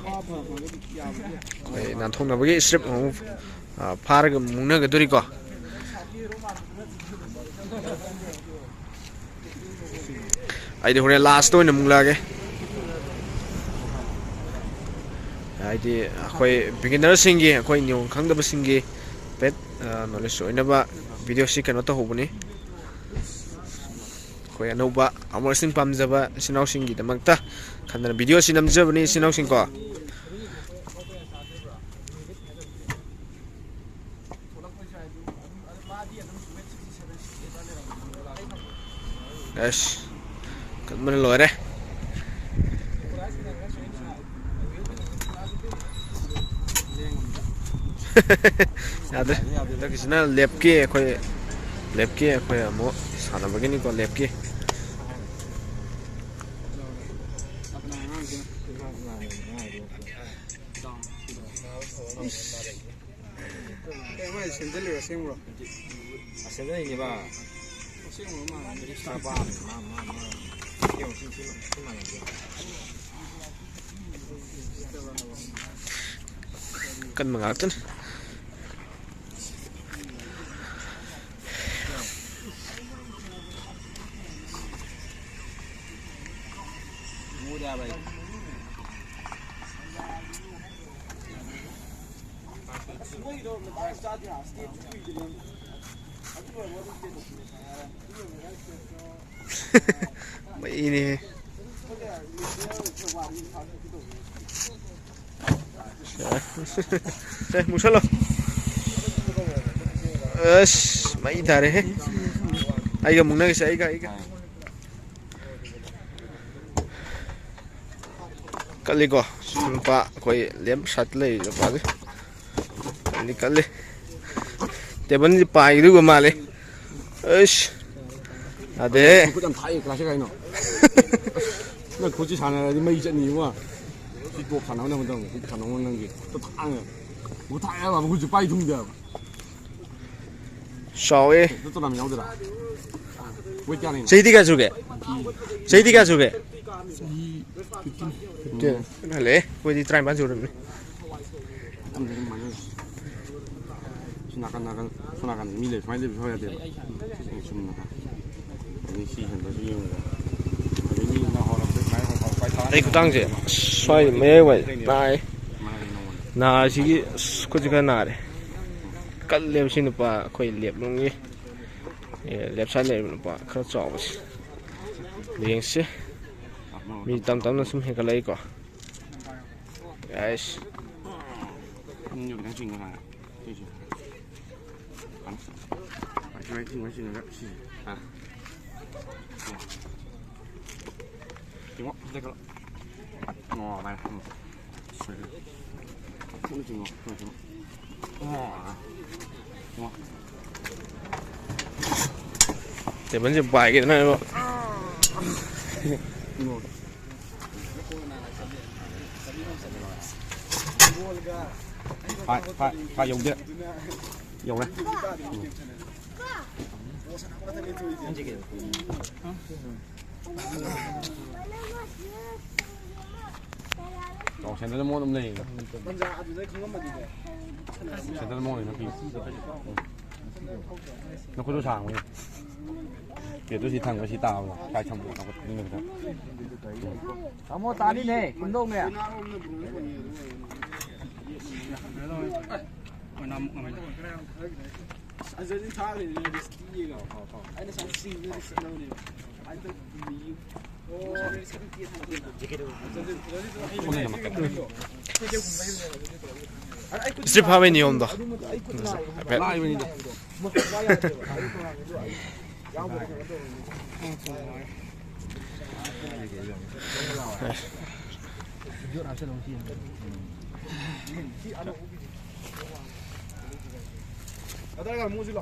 ꯈꯥ ꯐꯔꯝꯃꯒꯗꯤ ꯌꯥꯕꯅꯦ꯫ ꯑꯩꯈꯣꯏ ꯅꯥꯟꯊꯣꯛꯅꯕꯒꯤ ꯏꯁꯇ꯭ꯔꯤꯞ ꯑꯃꯨꯛ, ꯑ, ꯐꯥꯔꯒ ꯃꯨꯛꯅꯒꯗꯣꯔꯤꯀꯣ꯫ ꯑꯩꯗꯤ ꯍꯣꯔꯦꯟ ꯂꯥꯁꯇ ꯑꯣꯏꯅ ꯑꯃꯨꯛ ꯂꯥꯛꯑꯒꯦ꯫ ꯍꯥꯏꯗꯤ ꯑꯩꯈꯣꯏ ꯕꯤꯒꯤꯅꯔꯁꯤꯡꯒꯤ, ꯑꯩꯈꯣꯏ ꯅꯤꯌꯣꯝ ꯈꯪꯗꯕꯁꯤꯡꯒꯤ ꯍꯥꯏꯐꯦꯠ, ꯑ, ꯅꯣꯂꯦꯖ ꯑꯣꯏꯅꯕ ꯚꯤꯗꯤꯑꯣꯁꯤ ꯀꯩꯅꯣ ꯇꯧꯍꯧꯕꯅꯤ꯫ ꯑꯩꯈꯣꯏ ꯑꯅꯧꯕ ꯑꯥꯔꯃꯔꯁꯤꯡ ꯄꯥꯝꯖꯕ ꯏꯆꯤꯟ ꯏꯅꯥꯎꯁꯤꯡꯒꯤꯗꯃꯛꯇ ꯈꯟꯗꯅ ꯚꯤꯗꯤꯑꯣꯁꯤ ꯅꯝꯖꯕꯅꯤ, ꯏꯆꯤꯟ ꯏꯅꯥꯎꯁꯤꯡꯀꯣ꯫ ꯑꯁ, ꯀꯟꯕꯅ ꯂꯣꯏꯔꯦ꯫ ꯌꯥꯗ꯭ꯔꯦ꯫ ꯍꯟꯗꯛꯀꯤꯁꯤꯅ ꯂꯦꯞꯀꯤ ꯑꯩꯈꯣꯏ, ꯂꯦꯞꯀꯤ ꯑꯩꯈꯣꯏ ꯑꯃꯨꯛ ꯁꯥꯟꯅꯕꯒꯤꯅꯤꯀꯣ, ꯂꯦꯞꯀꯤ꯫ ꯀꯩ ꯃꯣꯏ ꯁꯦꯝꯖꯤꯜꯂꯤꯔꯣ, ꯑꯁꯦꯡꯕ꯭ꯔꯣ? ꯑꯁꯦꯝꯖꯜꯂꯤꯅꯦꯕ꯫ ꯑꯁꯦꯡꯕ ꯃꯥꯜꯂꯦ꯫ ꯆꯥꯕ ꯃꯥ, ꯃꯥ, ꯃꯥ꯫ ꯁꯤ ꯌꯦꯡꯉꯨ, ꯁꯤ, ꯁꯤ, ꯁꯤ ꯃꯥꯟꯅꯗꯦ꯫ ꯀꯟꯕ ꯉꯥꯛꯇꯅꯤ꯫ ꯃꯩꯅꯦꯍꯦ꯫ ꯁꯦ, ꯃꯨꯛꯁꯜꯂꯣ꯫ ꯑꯁ, ꯃꯩ ꯊꯥꯔꯦꯍꯦ꯫ ꯑꯩꯒ ꯃꯨꯛꯅꯒꯤꯁꯦ, ꯑꯩꯒ, ꯑꯩꯒ꯫ ꯀꯜꯂꯤꯀꯣ, ꯅꯨꯄꯥ ꯑꯩꯈꯣꯏ ꯂꯦꯞ ꯁꯥꯏꯠꯇ ꯂꯩꯔꯤ ꯅꯨꯄꯥꯁꯦ꯫ ꯀꯜꯂꯤ, ꯀꯜꯂꯤ꯫ ꯇꯦꯕꯜꯁꯦ ꯄꯥꯏꯒꯗꯧꯕ ꯃꯥꯜꯂꯦ꯫ ꯑꯩꯁ, ꯌꯥꯗꯦꯍꯦ꯫ ꯈꯨꯠ ꯌꯥꯝ ꯊꯥꯏꯌꯦ, ꯀ꯭ꯂꯥꯁꯤꯛ ꯍꯥꯏꯅꯣ꯫ ꯅꯪ ꯈꯨꯠꯁꯤ ꯁꯥꯟꯅꯔꯗꯤ ꯃꯩ ꯆꯠꯅꯤꯕ꯫ ꯁꯤ ꯇꯣꯞ ꯁꯥꯟꯅꯕꯅ ꯑꯃ ꯇꯧꯅꯤ, ꯁꯤ ꯁꯥꯟꯅꯕ ꯅꯪꯒꯤ ꯈꯨꯠ ꯊꯥꯡꯉꯦ꯫ ꯈꯨꯠ ꯊꯥꯡꯉꯦ ꯍꯥꯏꯕ, ꯈꯨꯠꯁꯤ ꯄꯥꯏ ꯊꯨꯡꯗꯦ ꯍꯥꯏꯕ꯫ ꯆꯥꯎꯋꯦ꯫ ꯗꯣꯛꯇꯔ ꯅꯥꯝ ꯌꯥꯎꯗꯣꯏꯔꯥ? ꯋꯦꯠ ꯀꯌꯥꯅꯣ? ꯆꯍꯤꯗꯤ ꯀꯌꯥ ꯁꯨꯔꯒꯦ? ꯆꯍꯤꯗꯤ ꯀꯌꯥ ꯁꯨꯔꯒꯦ? ꯆꯍꯤ ꯐꯤꯐꯇꯤꯟ꯫ ꯐꯤꯐꯇꯤꯟ꯫ ꯍꯜꯂꯛꯑꯦ꯫ ꯑꯩꯈꯣꯏꯗꯤ ꯇꯔꯥꯅꯤꯄꯥꯟ ꯁꯨꯔꯕꯅꯤ꯫ ꯁꯤ ꯅꯥꯀꯟ ꯅꯥꯀꯟ, ꯁꯣꯝ ꯅꯥꯀꯟꯗ ꯃꯤ ꯂꯩ, ꯁꯨꯃꯥꯏꯅ ꯂꯩꯕ ꯁꯨꯡꯌꯥ ꯌꯥꯗꯦꯕ꯫ ꯁꯨꯝ ꯅꯥꯀꯟ꯫ ꯑꯗꯩ ꯁꯤ ꯍꯦꯟꯕꯁꯨ ꯌꯦꯡꯉꯨꯀꯣ꯫ ꯑꯗꯩ ꯃꯤ ꯅꯥꯍꯧꯔꯛꯄꯗ ꯁꯨꯃꯥꯏꯅ ꯄꯥꯏꯊꯥꯔ ꯑꯩ ꯈꯨꯗꯥꯡꯁꯦ ꯁ꯭ꯋꯥꯏ ꯃꯌꯥꯏ ꯋꯥꯏ ꯅꯥꯏ꯫ ꯃꯥꯅ ꯅꯉꯣꯟꯗ꯫ ꯅꯥꯁꯤꯒꯤ ꯑꯁ ꯈꯨꯠꯁꯤ ꯈꯔ ꯅꯥꯔꯦ꯫ ꯀꯜꯂꯦꯕ ꯁꯤ ꯅꯨꯄꯥ ꯑꯩꯈꯣꯏ ꯂꯦꯞ ꯂꯣꯝꯒꯤ꯫ ꯑꯦ, ꯂꯦꯞ ꯁꯥꯏꯠ ꯂꯩꯕ ꯅꯨꯄꯥ ꯈꯔ ꯆꯥꯎꯕꯁꯦ꯫ ꯌꯦꯡꯁꯤ꯫ ꯃꯤ ꯇꯞ ꯇꯞꯅ ꯁꯨꯝ ꯍꯦꯟꯒꯠꯂꯛꯏꯀꯣ꯫ ꯑꯩꯁ꯫ ꯎꯝ, ꯈꯤꯇꯪ ꯆꯤꯡꯉꯣ ꯍꯥꯟꯅ꯫ ꯁꯤꯁꯨ꯫ ꯍꯥꯟꯅ꯫ ꯁꯨꯃꯥꯏꯅ ꯆꯤꯡꯉꯣ, ꯆꯤꯡꯉꯒ ꯁꯤꯁꯦ꯫ ꯑꯥ꯫ ꯆꯤꯡꯉꯣ, ꯁꯤꯗ ꯈꯔ꯫ ꯑꯣ, ꯑꯗꯨꯃꯥꯏꯅ꯫ ꯎꯝ꯫ ꯁꯨꯝ ꯆꯤꯡꯉꯣ, ꯁꯨꯝ ꯆꯤꯡꯉꯣ꯫ ꯑꯣ꯫ ꯆꯤꯡꯉꯣ꯫ ꯇꯦꯕꯜꯁꯦ ꯄꯥꯏꯒꯦꯗꯅ ꯑꯩꯕꯣ꯫ ꯆꯤꯡꯉꯣ꯫ ꯐꯥꯏ, ꯐꯥꯏ, ꯐꯥꯏ ꯌꯧꯗꯦ꯫ ꯌꯧꯔꯦ꯫ ꯎꯝ꯫ ꯁꯦꯟꯗꯜ ꯃꯣꯟ ꯑꯃ ꯂꯩꯌꯦ꯫ ꯁꯦꯟꯗꯜ ꯃꯣꯟ ꯑꯣꯏꯅ ꯄꯤ꯫ ꯅꯈꯨꯠꯇꯣ ꯁꯥꯡꯕꯅꯤ꯫ ꯄꯦꯠꯇꯨ ꯁꯤ ꯊꯪꯕ ꯁꯤ ꯇꯥꯕꯗꯣ꯫ ꯀꯥꯏ ꯊꯝꯕꯅꯣ? ꯅꯈꯨꯠ ꯈꯨꯗꯤꯡꯅ ꯈꯤꯇꯪ꯫ ꯇꯥꯃꯣ ꯇꯥꯅꯤꯅꯦ, ꯀꯨꯟꯗꯧꯅꯦ꯫ ꯏꯁꯇ꯭ꯔꯤꯞ ꯐꯥꯕꯩ ꯅꯤꯌꯣꯝꯗꯣ ꯍꯥꯏꯐꯦꯠ꯫ ꯂꯥꯛꯏꯕꯅꯤꯗ꯫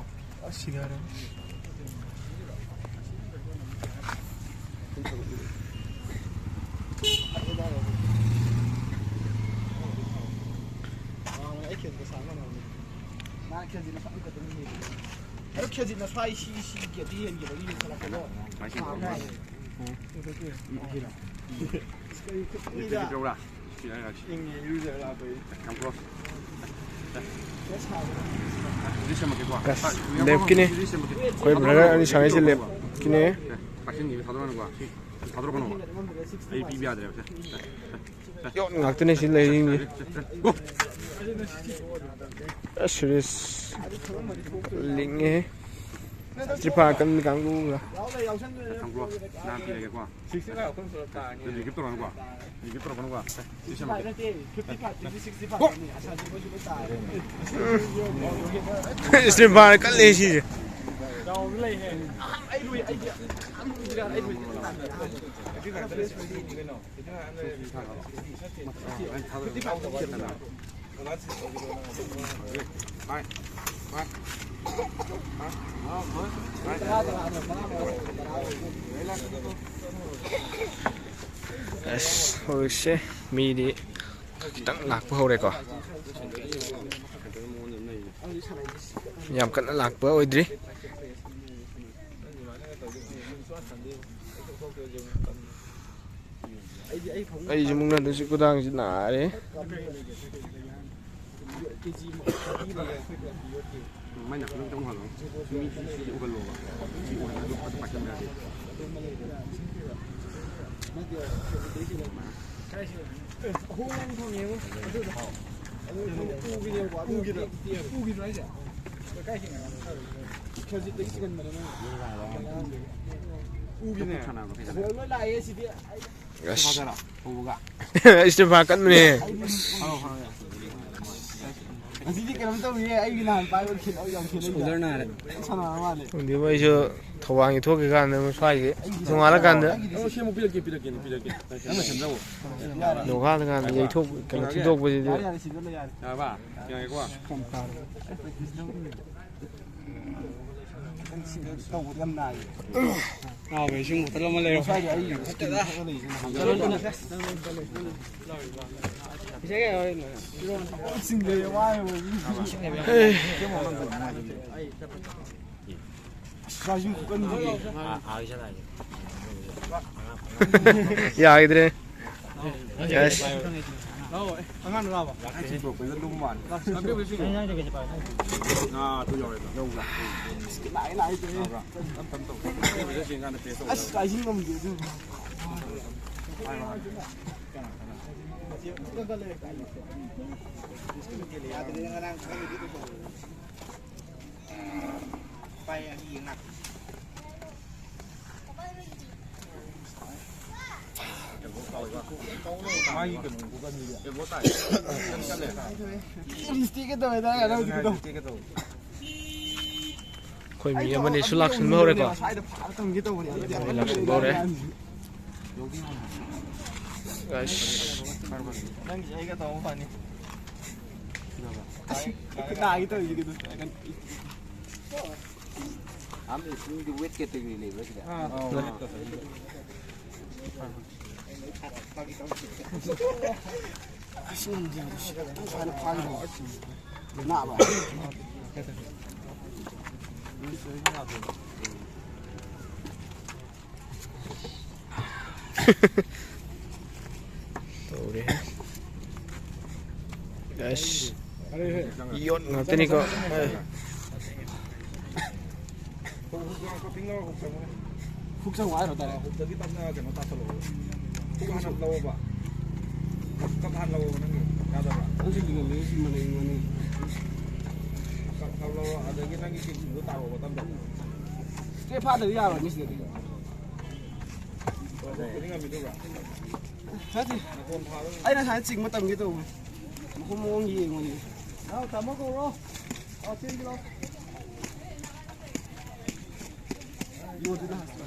ꯑꯗꯣ ꯈꯦꯖꯤꯠꯅ ꯁ꯭ꯋꯥꯏ ꯁꯤ, ꯁꯤ ꯒꯦꯠꯇ ꯍꯦꯟꯈꯤꯕꯒꯤ ꯌꯨꯝ ꯈꯜꯂꯛꯄꯗꯣ꯫ ꯏꯪꯉꯦ, ꯏꯔꯨꯖꯔ ꯂꯥꯛꯄꯒꯤ꯫ ꯌꯥꯝ close꯫ ꯈꯔ ꯁꯦꯝꯃꯛꯀꯦꯀꯣ꯫ ꯑꯁ, ꯂꯦꯞꯀꯤꯅꯦ꯫ ꯑꯩꯈꯣꯏ brother ꯑꯅꯤ ꯁꯥꯟꯅꯩꯁꯦ ꯂꯦꯞꯀꯤꯅꯦ꯫ ꯄꯥꯏꯁꯤꯟꯈꯤꯕ ꯊꯥꯗꯣꯔꯛꯀꯅꯨꯀꯣ꯫ ꯊꯥꯗꯣꯔꯛꯀꯅꯣꯕ꯫ ꯑꯩ ꯄꯤꯕ ꯌꯥꯗ꯭ꯔꯦꯕ꯫ ꯁꯦ꯫ ꯌꯣꯠ ꯉꯥꯛꯇꯅꯦ ꯁꯤ ꯂꯩꯔꯤꯁꯤꯡꯁꯦ꯫ Go! ꯑꯁ, ꯁꯤꯔꯤꯁ ꯂꯤꯡꯉꯦ꯫ ꯇ꯭ꯔꯤꯐꯥ ꯀꯟꯕ ꯀꯥꯡꯕꯨꯒ꯫ ꯈꯪꯕ꯭ꯔꯣ? ꯅꯍꯥꯟ ꯄꯤꯔꯒꯦꯀꯣ꯫ ꯑꯗꯨ recap ꯇꯧꯔꯛꯑꯅꯨꯀꯣ꯫ Recap ꯇꯧꯔꯛꯀꯅꯨꯀꯣ꯫ ꯁꯤ ꯁꯦꯝꯃꯛꯀꯦ꯫ ꯏꯁꯇ꯭ꯔꯤꯝ ꯐꯥꯔ ꯀꯜꯂꯦ ꯁꯤꯁꯦ꯫ ꯑꯁ, ꯍꯧꯖꯤꯛꯁꯦ ꯃꯤꯗꯤ ꯈꯤꯇꯪ ꯂꯥꯛꯄ ꯍꯧꯔꯦꯀꯣ꯫ ꯌꯥꯝ ꯀꯟꯅ ꯂꯥꯛꯄ ꯑꯣꯏꯗ꯭ꯔꯤ꯫ ꯑꯩꯁꯨ ꯃꯨꯛꯅꯗꯣꯏꯁꯤ ꯈꯨꯗꯥꯡꯁꯤ ꯅꯥꯔꯦ꯫ ꯃꯥꯏ ꯅꯥꯀꯟꯗ ꯈꯤꯇꯪ ꯎꯍꯜꯂꯣ꯫ ꯃꯤ ꯁꯤ, ꯁꯤ ꯎꯍꯜꯂꯣꯕ꯫ ꯁꯤ ꯎꯍꯜꯂꯣ, ꯑꯗꯨ, ꯑꯗꯨ ꯄꯥꯏꯁꯟꯕ ꯌꯥꯗꯦ꯫ ꯎꯒꯤꯅꯦ꯫ ꯁꯥꯟꯅꯕ ꯀꯩꯗꯧꯔꯦ? ꯂꯣꯏ ꯂꯥꯛꯑꯦ ꯁꯤꯗꯤ꯫ ꯑꯁ꯫ ꯏꯁꯇꯦꯐꯥꯟ ꯀꯟꯕꯅꯦ꯫ ꯉꯁꯤꯗꯤ ꯀꯩꯅꯣꯝ ꯇꯧꯔꯤꯌꯦ, ꯑꯩꯒꯤ ꯅꯍꯥꯟ ꯄꯥꯏꯕ ꯈꯦꯠꯅꯕ ꯌꯥꯝ ꯈꯦꯠꯅꯩꯗ꯫ ꯁꯣꯜꯗꯔ ꯅꯥꯔꯦ꯫ ꯁꯥꯟꯅꯔ ꯃꯥꯜꯂꯦ꯫ ꯈꯪꯗꯦ, ꯃꯣꯏꯁꯨ ꯊꯧꯕꯥꯜꯒꯤ ꯊꯣꯛꯈꯤꯀꯥꯟꯗ ꯁ꯭ꯋꯥꯏꯒꯤ ꯅꯣꯡꯉꯥꯜꯂꯀꯥꯟꯗ꯫ ꯑꯩꯒꯤꯗꯤ ꯁꯦꯝꯃꯨ, ꯄꯤꯔꯛꯀꯦ, ꯄꯤꯔꯛꯀꯦ, ꯄꯤꯔꯛꯀꯦ꯫ ꯅꯪꯅ ꯁꯦꯝꯖꯧ꯫ ꯅꯣꯡꯉꯥꯜꯂꯀꯥꯟꯗ ꯌꯩꯊꯣꯛ-, ꯀꯩꯅꯣ, ꯊꯤꯟꯗꯣꯛꯄꯁꯤꯗꯤ꯫ ꯌꯥꯔꯦ, ꯌꯥꯔꯦ, ꯁꯤꯗ ꯂꯩ, ꯌꯥꯔꯦ꯫ ꯌꯥꯔꯕ? ꯌꯥꯔꯦꯀꯣ? ꯇꯧꯕꯗꯤ ꯌꯥꯝ ꯅꯥꯏꯌꯦ꯫ ꯅꯥꯎꯕ, ꯏꯁꯤꯡ ꯕꯣꯇꯜ ꯑꯃ ꯂꯩꯔꯣ꯫ ꯉꯁꯥꯏꯗꯤ ꯑꯩ ꯏꯁꯀꯤꯟ ꯊꯛꯑ ꯂꯩꯁꯤꯅ ꯍꯥꯟꯅ꯫ ꯆꯤꯡꯗꯩ ꯋꯥꯏꯕ꯫ ꯑꯁ, ꯔꯥꯖꯨ ꯈꯨꯀꯟꯗꯨꯗꯤ꯫ ꯌꯥꯈꯤꯗ꯭ꯔꯦ꯫ ꯑꯁ꯫ ꯑꯉꯥꯡ ꯂꯥꯛꯑꯕ? ꯂꯥꯛꯑꯦ, ꯂꯥꯛꯑꯦ, ꯂꯥꯛꯑꯦ꯫ ꯑꯁ, ꯀꯥꯏꯁꯤꯟ ꯉꯝꯗꯦ ꯑꯗꯨ꯫ ꯌꯥꯗ꯭ꯔꯦ, ꯉꯔꯥꯡ ꯈꯪꯉꯤꯗꯨ ꯀꯩꯗꯧꯔꯒꯦ? ꯄꯥꯏ ꯑꯅꯤ ꯌꯦꯡ ꯂꯥꯛꯀꯦ꯫ ꯃꯥꯒꯤ ꯀꯩꯅꯣ ꯒꯨꯒꯜꯒꯤ ꯀꯩꯅꯣ ꯇꯥꯏ꯫ ꯀꯜꯂꯦ꯫ ꯂꯤꯞꯁꯇꯤꯛꯀ ꯇꯧꯋꯦꯗ, ꯅꯪ ꯍꯧꯖꯤꯛꯀꯤꯗꯣ꯫ ꯂꯤꯞꯁꯇꯤꯛꯀ ꯇꯧꯋꯦ꯫ ꯑꯩꯈꯣꯏ ꯃꯤ ꯑꯃꯅꯤꯁꯨ ꯂꯥꯛꯁꯤꯟꯕ ꯍꯧꯔꯦꯀꯣ꯫ ꯁ꯭ꯋꯥꯏꯗ ꯐꯥꯔ ꯊꯝꯒꯦ ꯇꯧꯕꯅꯦ, ꯑꯗꯨꯗꯤ ꯃꯤ ꯂꯥꯛꯁꯤꯟꯕ ꯍꯧꯔꯦ꯫ ꯑꯁ꯫ ꯅꯪꯒꯤꯁꯦ ꯑꯩꯒ ꯇꯧꯕ ꯐꯅꯤ꯫ ꯑꯁ, ꯈꯨꯠ ꯅꯥꯒꯦ ꯇꯧꯔꯤꯁꯦ ꯀꯩꯅꯣ? ꯑꯥ, ꯃꯤ ꯁꯤꯡꯗꯤ weight category ꯂꯩꯕ꯭ꯔꯥ ꯁꯤꯗ? ꯑꯥ, ꯑꯥ, weight category꯫ ꯑꯁ, ꯉꯝꯗꯦ, ꯁꯤ ꯈꯤꯇꯪ ꯁꯨꯃꯥꯏꯅ ꯐꯥꯈꯤꯕ꯫ ꯅꯥꯕ꯫ ꯇꯧꯔꯦ꯫ ꯑꯁ꯫ ꯌꯣꯠ ꯉꯥꯛꯇꯅꯤꯀꯣ꯫ ꯍꯨꯛ ꯆꯪꯉꯨ ꯍꯥꯏꯔꯣ ꯇꯥꯔꯦ꯫ ꯍꯨꯛꯇꯒꯤ ꯇꯞꯅ ꯀꯩꯅꯣ ꯇꯥꯁꯜꯂꯛꯑꯣ꯫ ꯍꯨꯛ ꯍꯥꯟꯅ ꯂꯧꯑꯣꯕ꯫ ꯀꯞ ꯍꯥꯟꯅ ꯂꯧꯑꯣꯕ ꯅꯪꯒꯤ꯫ ꯌꯥꯗꯕ꯭ꯔꯥ? ꯅꯪꯁꯨ ꯂꯤꯡꯉꯝꯃꯦ, ꯁꯤ ꯃꯅꯤꯡ ꯃꯅꯤꯡ꯫ ꯀꯞ, ꯀꯞ ꯂꯧꯑꯣ꯫ ꯑꯗꯒꯤ ꯅꯪꯒꯤ ꯀꯤꯛꯁꯤꯡꯗꯣ ꯇꯥꯔꯛꯑꯣꯕ ꯇꯞ ꯇꯞꯅ꯫ ꯏꯁꯇ꯭ꯔꯦꯠ ꯐꯥꯗ꯭ꯔꯗꯤ ꯌꯥꯔꯣꯏꯅꯦ ꯁꯤꯗꯗꯤ꯫ ꯅꯠꯇꯦ꯫ ꯑꯩꯅ ꯉꯁꯥꯏ ꯆꯤꯡꯕ ꯇꯝꯒꯦ ꯇꯧꯕꯅꯦ꯫ ꯃꯈꯣꯡ ꯃꯑꯣꯡ ꯌꯦꯡꯉꯨꯅꯦ꯫ ꯅꯥꯎ ꯇꯥꯃꯣ ꯀꯧꯔꯣ꯫ ꯑꯣ, ꯆꯦꯟꯕꯤꯔꯣ꯫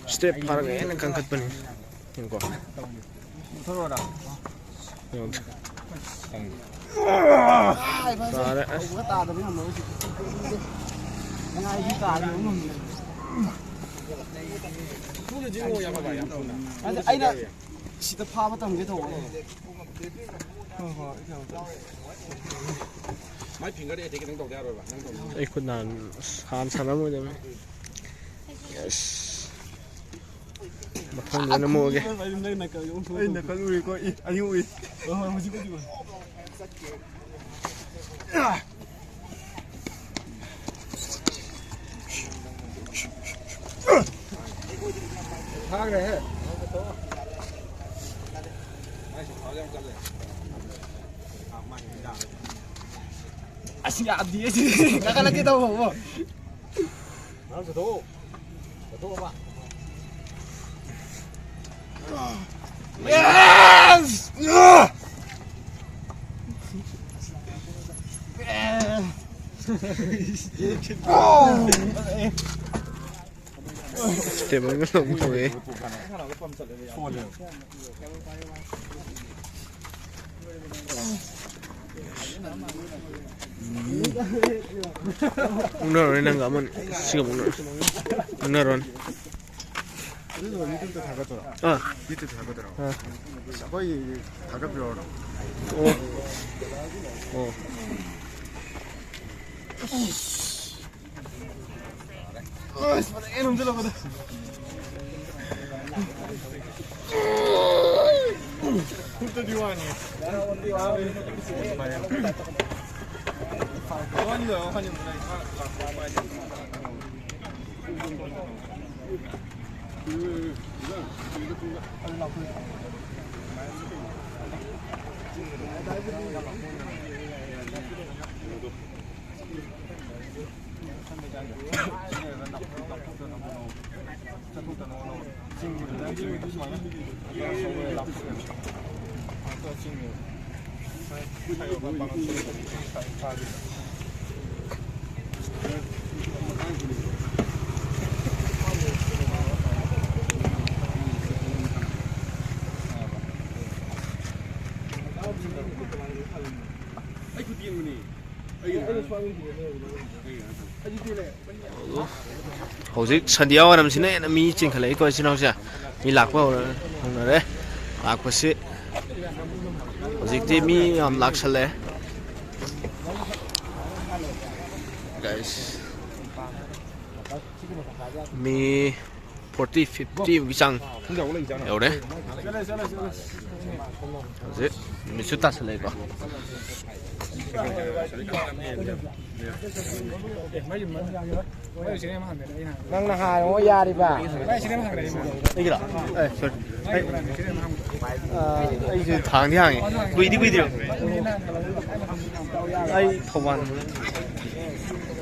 ꯏꯁꯇꯦꯞ ꯐꯥꯔꯒ ꯍꯦꯟꯅ ꯀꯟꯈꯠꯄꯅꯤ꯫ ꯌꯦꯡꯉꯨꯀꯣ꯫ ꯃꯨꯊꯠꯂꯣꯔꯥ? ꯌꯦꯡꯉꯨ꯫ ꯇꯥꯔꯦ꯫ ꯑꯁ꯫ ꯇꯥꯗꯕ ꯉꯝꯃꯔꯣꯏ꯫ ꯃꯌꯥꯏꯗꯤ ꯇꯥꯗꯕ ꯉꯝꯗꯦ꯫ ꯑꯗ ꯑꯩꯅ ꯁꯤꯗ ꯐꯥꯕ ꯇꯝꯒꯦ ꯇꯧꯕꯅꯦ꯫ ꯍꯣꯏ, ꯍꯣꯏ, ꯀꯩꯅꯣ ꯇꯧ꯫ ꯃꯥꯏ ꯐꯤꯡꯒꯔꯗꯤ ꯑꯦꯇꯦꯛ ꯈꯤꯇꯪ ꯇꯧꯗ ꯌꯥꯔꯣꯏꯕ, ꯅꯪ ꯇꯧꯅꯤꯡꯉꯤ꯫ ꯑꯩ ꯈꯨꯠ ꯅꯥꯟ-, ꯍꯥꯟꯅ ꯁꯥꯟꯅꯔꯝꯃꯣꯏꯗꯕꯅꯤ꯫ ꯌꯦꯁ꯫ ꯃꯊꯪꯗ ꯑꯣꯏꯅ ꯃꯨꯛꯑꯒꯦ꯫ ꯑꯩ ꯅꯀꯜ ꯎꯏꯀꯣ, ꯏ, ꯑꯅꯤ ꯎꯏ꯫ ꯍꯣꯏ, ꯍꯣꯏ, ꯍꯧꯖꯤꯛ ꯎꯏ꯫ ꯊꯥꯈ꯭ꯔꯦꯍꯦ꯫ ꯑꯁ, ꯌꯥꯗꯤꯌꯦ ꯁꯤ꯫ ꯀꯥꯈꯠꯂꯛꯀꯦ ꯇꯧꯕ꯫ ꯌꯦꯁ! ꯇꯦꯕꯜꯒ ꯂꯧꯊꯣꯛꯑꯦ꯫ ꯃꯨꯛꯅꯔꯣꯅꯦ ꯅꯪꯒ ꯑꯃꯅꯤ꯫ ꯁꯤꯒ ꯃꯨꯛꯅꯔꯣ꯫ ꯃꯨꯛꯅꯔꯣꯅꯦ꯫ ꯑꯗꯨꯗꯣ YouTube-ꯇ ꯊꯥꯒꯠꯇꯣꯏꯔꯣ? ꯑꯥ꯫ YouTube-ꯇ ꯊꯥꯒꯠꯇꯣꯏꯔꯣ? ꯑꯥ꯫ ꯑꯁ, ꯑꯩꯈꯣꯏ ꯊꯥꯒꯠꯄꯤꯔꯛꯑꯣꯔꯣ? ꯑꯣ꯫ ꯑꯣ꯫ ꯑꯁ, ꯐꯖꯅ ꯅꯝꯁꯤꯜꯂꯛꯄꯗ꯫ ꯈꯨꯠꯇꯗꯤ ꯋꯥꯅꯤ꯫ ꯍꯧꯖꯤꯛ ꯁꯟꯙ꯭ꯌꯥ ꯋꯥꯏꯔꯝꯁꯤꯅ ꯍꯦꯟꯅ ꯃꯤ ꯆꯤꯟꯈꯠꯂꯛꯏꯀꯣ, ꯏꯆꯤꯟ ꯏꯅꯥꯎꯁꯦ꯫ ꯃꯤ ꯂꯥꯛꯄ ꯍꯧꯔ-, ꯍꯧꯅꯔꯦ꯫ ꯂꯥꯛꯄꯁꯤ ꯍꯧꯖꯤꯛꯇꯤ ꯃꯤ ꯌꯥꯝ ꯂꯥꯛꯁꯜꯂꯛꯑꯦ꯫ Guys, ꯃꯤ forty, fifty ꯃꯨꯛꯀꯤ ꯆꯥꯡ ꯌꯧꯔꯦ꯫ ꯍꯧꯖꯤꯛ ꯅꯨꯃꯤꯠꯁꯨ ꯇꯥꯁꯜꯂꯛꯑꯦꯀꯣ꯫ ꯅꯪꯅ ꯍꯥꯏꯔꯣ ꯌꯥꯔꯤꯕ꯫ ꯑꯩꯒꯤꯔꯣ? ꯑꯦ, sorry. ꯑꯩ, ꯑ, ꯑꯩꯁꯨ ꯊꯥꯡꯗꯤ ꯍꯥꯡꯉꯤ꯫ ꯀꯨꯏꯗꯤ ꯀꯨꯏꯗ꯭ꯔꯤꯕ꯫ ꯑꯩ ꯊꯧꯕꯥꯜ꯫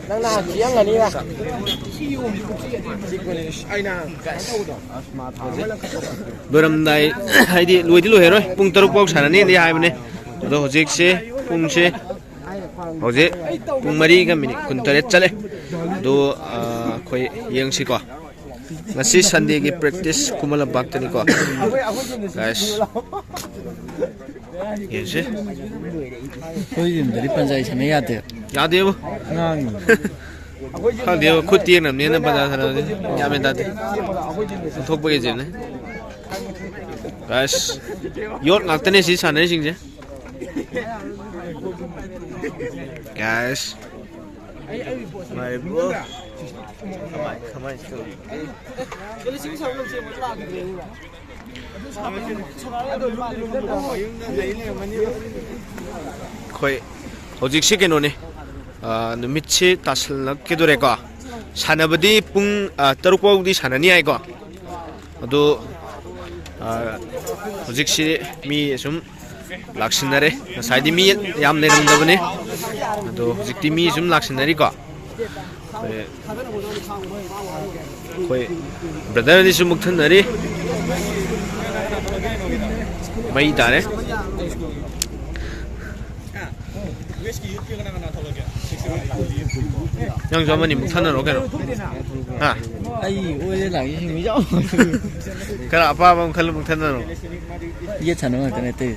ꯅꯪꯅ ꯍꯥꯟꯅ ꯆꯤꯛꯑꯝꯒꯅꯤꯕ꯫ ꯂꯣꯏꯔꯝꯗꯥꯏ, ꯍꯥꯏꯗꯤ ꯂꯣꯏꯗꯤ ꯂꯣꯏꯔꯔꯣꯏ, ꯄꯨꯡ ꯇꯔꯨꯛ ꯐꯥꯎ ꯁꯥꯟꯅꯅꯤꯗꯤ ꯍꯥꯏꯕꯅꯦ꯫ ꯑꯗꯣ ꯍꯧꯖꯤꯛꯁꯦ ꯄꯨꯡꯁꯦ, ꯍꯧꯖꯤꯛ ꯄꯨꯡ ꯃꯔꯤꯒ ꯃꯤꯅꯤꯠ ꯀꯨꯟꯇꯔꯦꯠ ꯆꯠꯂꯦ꯫ ꯑꯗꯣ, ꯑ, ꯑꯩꯈꯣꯏ ꯌꯦꯡꯁꯤꯀꯣ꯫ ꯉꯁꯤ Sunday ꯒꯤ practice ꯈꯨꯃꯟ ꯂꯝꯄꯥꯛꯇꯅꯤꯀꯣ꯫ Guys, ꯌꯦꯡꯁꯤ꯫ ꯑꯩꯈꯣꯏ ꯌꯨꯝꯗꯗꯤ ꯄꯟꯖꯥꯏ ꯁꯥꯟꯅ ꯌꯥꯗꯦ꯫ ꯌꯥꯗꯦꯕ꯫ ꯉꯥꯡꯉꯤ꯫ ꯈꯪꯗꯦꯕ, ꯈꯨꯠ ꯇꯦꯛꯅꯕꯅꯦꯅ ꯄꯟꯖꯥꯏ ꯁꯥꯟꯅꯕꯁꯦ꯫ ꯒ꯭ꯌꯥꯟ ꯃꯦꯟ ꯇꯥꯗꯦ꯫ ꯑꯣꯟꯊꯣꯛꯄꯒꯤ ꯖꯤꯝꯅꯦ꯫ Guys, ꯌꯣꯠ ꯉꯥꯛꯇꯅꯦ ꯁꯤ ꯁꯥꯟꯅꯔꯤꯁꯤꯡꯁꯦ꯫ Guys, ꯅꯨꯡꯉꯥꯏꯔꯤꯕ꯭ꯔꯣ? ꯀꯃꯥꯏ, ꯀꯃꯥꯏ ꯇꯧꯔꯤ? ꯑꯩꯈꯣꯏ ꯍꯧꯖꯤꯛꯁꯤ ꯀꯩꯅꯣꯅꯦ, ꯑ, ꯅꯨꯃꯤꯠꯁꯤ ꯇꯥꯁꯜꯂꯛꯀꯗꯣꯔꯦꯀꯣ꯫ ꯁꯥꯟꯅꯕꯗꯤ ꯄꯨꯡ, ꯑ, ꯇꯔꯨꯛ ꯐꯥꯎꯗꯤ ꯁꯥꯟꯅꯅꯤ ꯍꯥꯏꯀꯣ꯫ ꯑꯗꯣ, ꯑ, ꯍꯧꯖꯤꯛꯁꯤ ꯃꯤ ꯁꯨꯝ ꯂꯥꯛꯁꯤꯟꯅꯔꯦ꯫ ꯉꯁꯥꯏꯗꯤ ꯃꯤ ꯌꯥꯝ ꯂꯩꯔꯝꯗꯕꯅꯤ, ꯑꯗꯣ ꯍꯧꯖꯤꯛꯇꯤ ꯃꯤ ꯁꯨꯝ ꯂꯥꯛꯁꯤꯟꯅꯔꯤꯀꯣ꯫ ꯑꯩꯈꯣꯏ, ꯑꯩꯈꯣꯏ ꯕ꯭ꯔꯗꯔ ꯑꯅꯤꯁꯨ ꯃꯨꯛꯊꯠꯅꯔꯤ꯫ ꯃꯩ ꯇꯥꯔꯦ꯫ ꯅꯪꯁꯨ ꯑꯃꯅꯤ ꯃꯨꯛꯊꯠꯅꯔꯣ ꯀꯩꯅꯣ꯫ ꯍꯥ? ꯑꯩ ꯑꯣꯏꯔꯦ ꯂꯥꯛꯏꯁꯤꯡ ꯃꯤ ꯌꯥꯝ ꯈꯔ ꯑꯄꯥꯕ ꯑꯃ ꯈꯜꯂ ꯃꯨꯛꯊꯠꯅꯔꯣ꯫ ꯌꯦꯠ ꯁꯥꯟꯅꯕ ꯉꯥꯛꯇꯅꯦ ꯑꯇꯩ꯫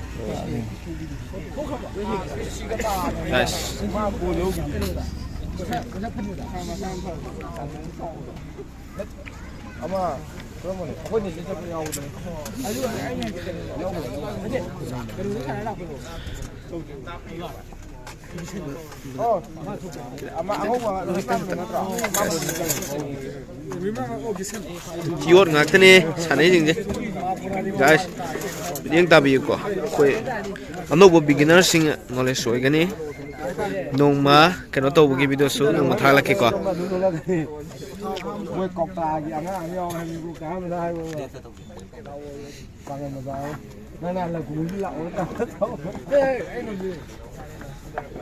ꯑꯁ꯫ ꯑꯃ ꯀꯔꯝꯕꯅꯣ? ꯑꯩꯈꯣꯏꯅ ꯁꯤ ꯆꯠꯄ ꯌꯥꯎꯕꯗꯨꯅꯦ꯫ ꯑꯣ, ꯑꯃ ꯑꯉꯧꯕ ꯅꯠꯇ꯭ꯔꯣ? ꯌꯣꯠ ꯉꯥꯛꯇꯅꯦ ꯁꯥꯟꯅꯩꯁꯤꯡꯁꯦ꯫ ꯒꯥꯏꯁ, ꯃꯤꯠꯌꯦꯡ ꯇꯥꯕꯤꯌꯨꯀꯣ꯫ ꯑꯩꯈꯣꯏ ꯑꯅꯧꯕ ꯕꯤꯒꯤꯅꯔꯁꯤꯡ ꯅꯣꯂꯦꯖ ꯑꯣꯏꯒꯅꯤ꯫ ꯅꯣꯡꯃ ꯀꯩꯅꯣ ꯇꯧꯕꯒꯤ ꯚꯤꯗꯤꯑꯣꯁꯨ ꯅꯣꯡꯃ ꯊꯥꯒꯠꯂꯛꯀꯦꯀꯣ꯫ ꯃꯣꯏ ꯀꯧꯇꯥꯒꯤ ꯑꯉꯥꯡ ꯑꯃ ꯌꯥꯎꯋꯦ ꯍꯥꯏꯕꯅꯤ, ꯀꯧꯇꯥ ꯑꯃꯗ ꯍꯥꯏꯕ꯫ ꯄꯥꯡꯒꯜ ꯃꯆꯥ ꯑꯃ꯫ ꯅꯪ ꯅꯍꯥꯟ ꯂꯪꯈꯨꯜꯗꯤ ꯂꯥꯛꯑꯣ ꯇꯧꯔꯒ꯫ ꯑꯦ, ꯑꯩ ꯅꯪꯗꯤ꯫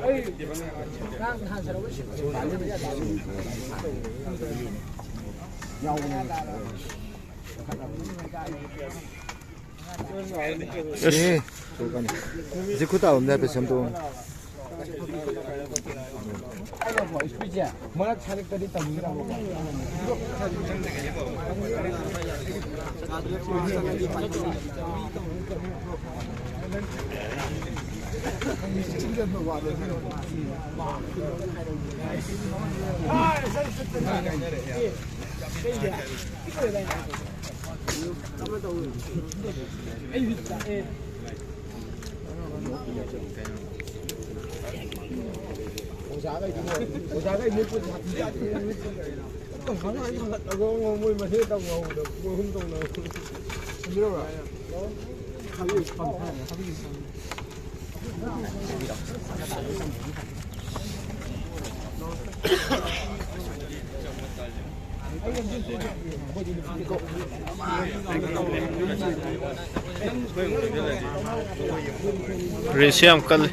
ꯑꯩ ꯉꯔꯥꯡ ꯅꯍꯥꯟ ꯁꯥꯟꯅꯕ ꯌꯥꯎꯕꯅꯦ꯫ ꯑꯁ꯫ ꯑꯦ, ꯁꯤ ꯈꯨꯠ ꯇꯥꯕ ꯑꯝꯗ ꯍꯥꯏꯐꯦꯠ ꯁꯦꯝꯗꯣꯛꯑꯣ꯫ ꯃꯔꯛ ꯁꯥꯔꯛꯇꯗꯤ ꯇꯝꯕꯤꯔꯝꯃꯣ꯫ ꯔꯦꯁꯁꯦ ꯌꯥꯝ ꯀꯜꯂꯤ꯫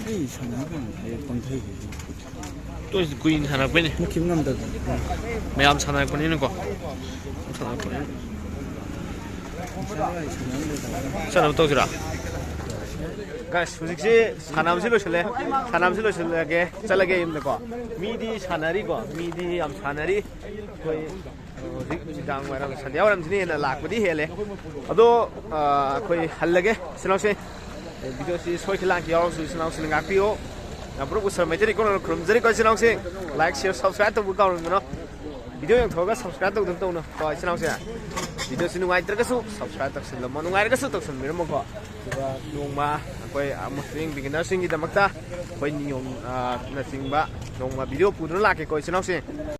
ꯑꯩ ꯁꯥꯟꯅꯕ ꯌꯥꯝ ꯍꯩ, ꯄꯪꯊꯩ ꯍꯩ꯫ ꯇꯣꯏꯁꯤ ꯀꯨꯏꯅ ꯁꯥꯟꯅꯔꯛꯄꯩꯅꯦ꯫ ꯃꯨꯛꯈꯤꯕ ꯉꯝꯗꯕꯗꯣ꯫ ꯃꯌꯥꯝ ꯁꯥꯟꯅꯔꯛꯄꯅꯤꯅꯀꯣ꯫ ꯁꯥꯟꯅꯔꯛꯄꯅꯤꯅ꯫ ꯏꯁꯥꯒ ꯑꯩ ꯁꯥꯟꯅꯕ ꯂꯣꯏꯗꯕ꯫ ꯆꯠꯅꯕ ꯇꯧꯁꯤꯔꯥ? ꯒꯥꯏꯁ, ꯍꯧꯖꯤꯛꯁꯤ ꯁꯥꯟꯅꯕꯁꯤ ꯂꯣꯏꯁꯤꯜꯂꯦ꯫ ꯁꯥꯟꯅꯕꯁꯤ ꯂꯣꯏꯁꯤꯜꯂꯒꯦ, ꯆꯠꯂꯒꯦ ꯌꯨꯝꯗꯀꯣ꯫ ꯃꯤꯗꯤ ꯁꯥꯟꯅꯔꯤꯀꯣ, ꯃꯤꯗꯤ ꯌꯥꯝ ꯁꯥꯟꯅꯔꯤ꯫ ꯑꯩꯈꯣꯏ ꯍꯧꯖꯤꯛ ꯅꯨꯃꯤꯗꯥꯡ ꯋꯥꯏꯔꯝ, ꯁꯟꯙ꯭ꯌꯥ ꯋꯥꯏꯔꯝꯁꯤꯅ ꯍꯦꯟꯅ ꯂꯥꯛꯄꯗꯤ ꯍꯦꯜꯂꯦ꯫ ꯑꯗꯣ, ꯑ, ꯑꯩꯈꯣꯏ ꯍꯜꯂꯒꯦ, ꯏꯆꯤꯟ ꯏꯅꯥꯎꯁꯦ꯫ ꯚꯤꯗꯤꯑꯣꯁꯤ ꯁꯣꯏꯈꯤ ꯂꯥꯟꯈꯤ ꯌꯥꯎꯔꯁꯨ ꯏꯆꯤꯟ ꯏꯅꯥꯎꯁꯤꯡꯅ ꯉꯥꯛꯄꯤꯌꯨ꯫ ꯌꯥꯝ ꯄꯨꯔꯛꯄ ꯁꯔ ꯃꯩꯇꯩ ꯏꯀꯣꯟꯅ ꯈꯨꯔꯨꯝꯖꯔꯤꯀꯣ ꯏꯆꯤꯟ ꯏꯅꯥꯎꯁꯤꯡ꯫ Like, share, subscribe ꯇꯧꯕ ꯀꯥꯎꯔꯝꯒꯅꯣ꯫ ꯚꯤꯗꯤꯑꯣ ꯌꯦꯡꯊꯣꯛꯑꯒ subscribe ꯇꯧꯗꯕ ꯇꯧꯅꯨ ꯀꯣ ꯏꯆꯤꯟ ꯏꯅꯥꯎꯁꯦ꯫ ꯚꯤꯗꯤꯑꯣꯁꯤ ꯅꯨꯡꯉꯥꯏꯇ꯭ꯔꯒꯁꯨ subscribe ꯇꯧꯁꯤꯜꯂꯝꯃꯣ, ꯅꯨꯡꯉꯥꯏꯔꯒꯁꯨ ꯇꯧꯁꯤꯟꯕꯤꯔꯝꯃꯣꯀꯣ꯫ ꯑꯗꯨꯒ ꯅꯣꯡꯃ ꯑꯩꯈꯣꯏ ꯑꯃꯨꯛ ꯌꯦꯡ beginnerꯁꯤꯡꯒꯤꯗꯃꯛꯇ ꯑꯩꯈꯣꯏ ꯅꯤꯌꯣꯝ, ꯑ, ꯅꯆꯤꯡꯕ ꯅꯣꯡꯃ ꯚꯤꯗꯤꯑꯣ ꯄꯨꯗꯨꯅ ꯂꯥꯛꯀꯦꯀꯣ ꯏꯆꯤꯟ ꯏꯅꯥꯎꯁꯤꯡ꯫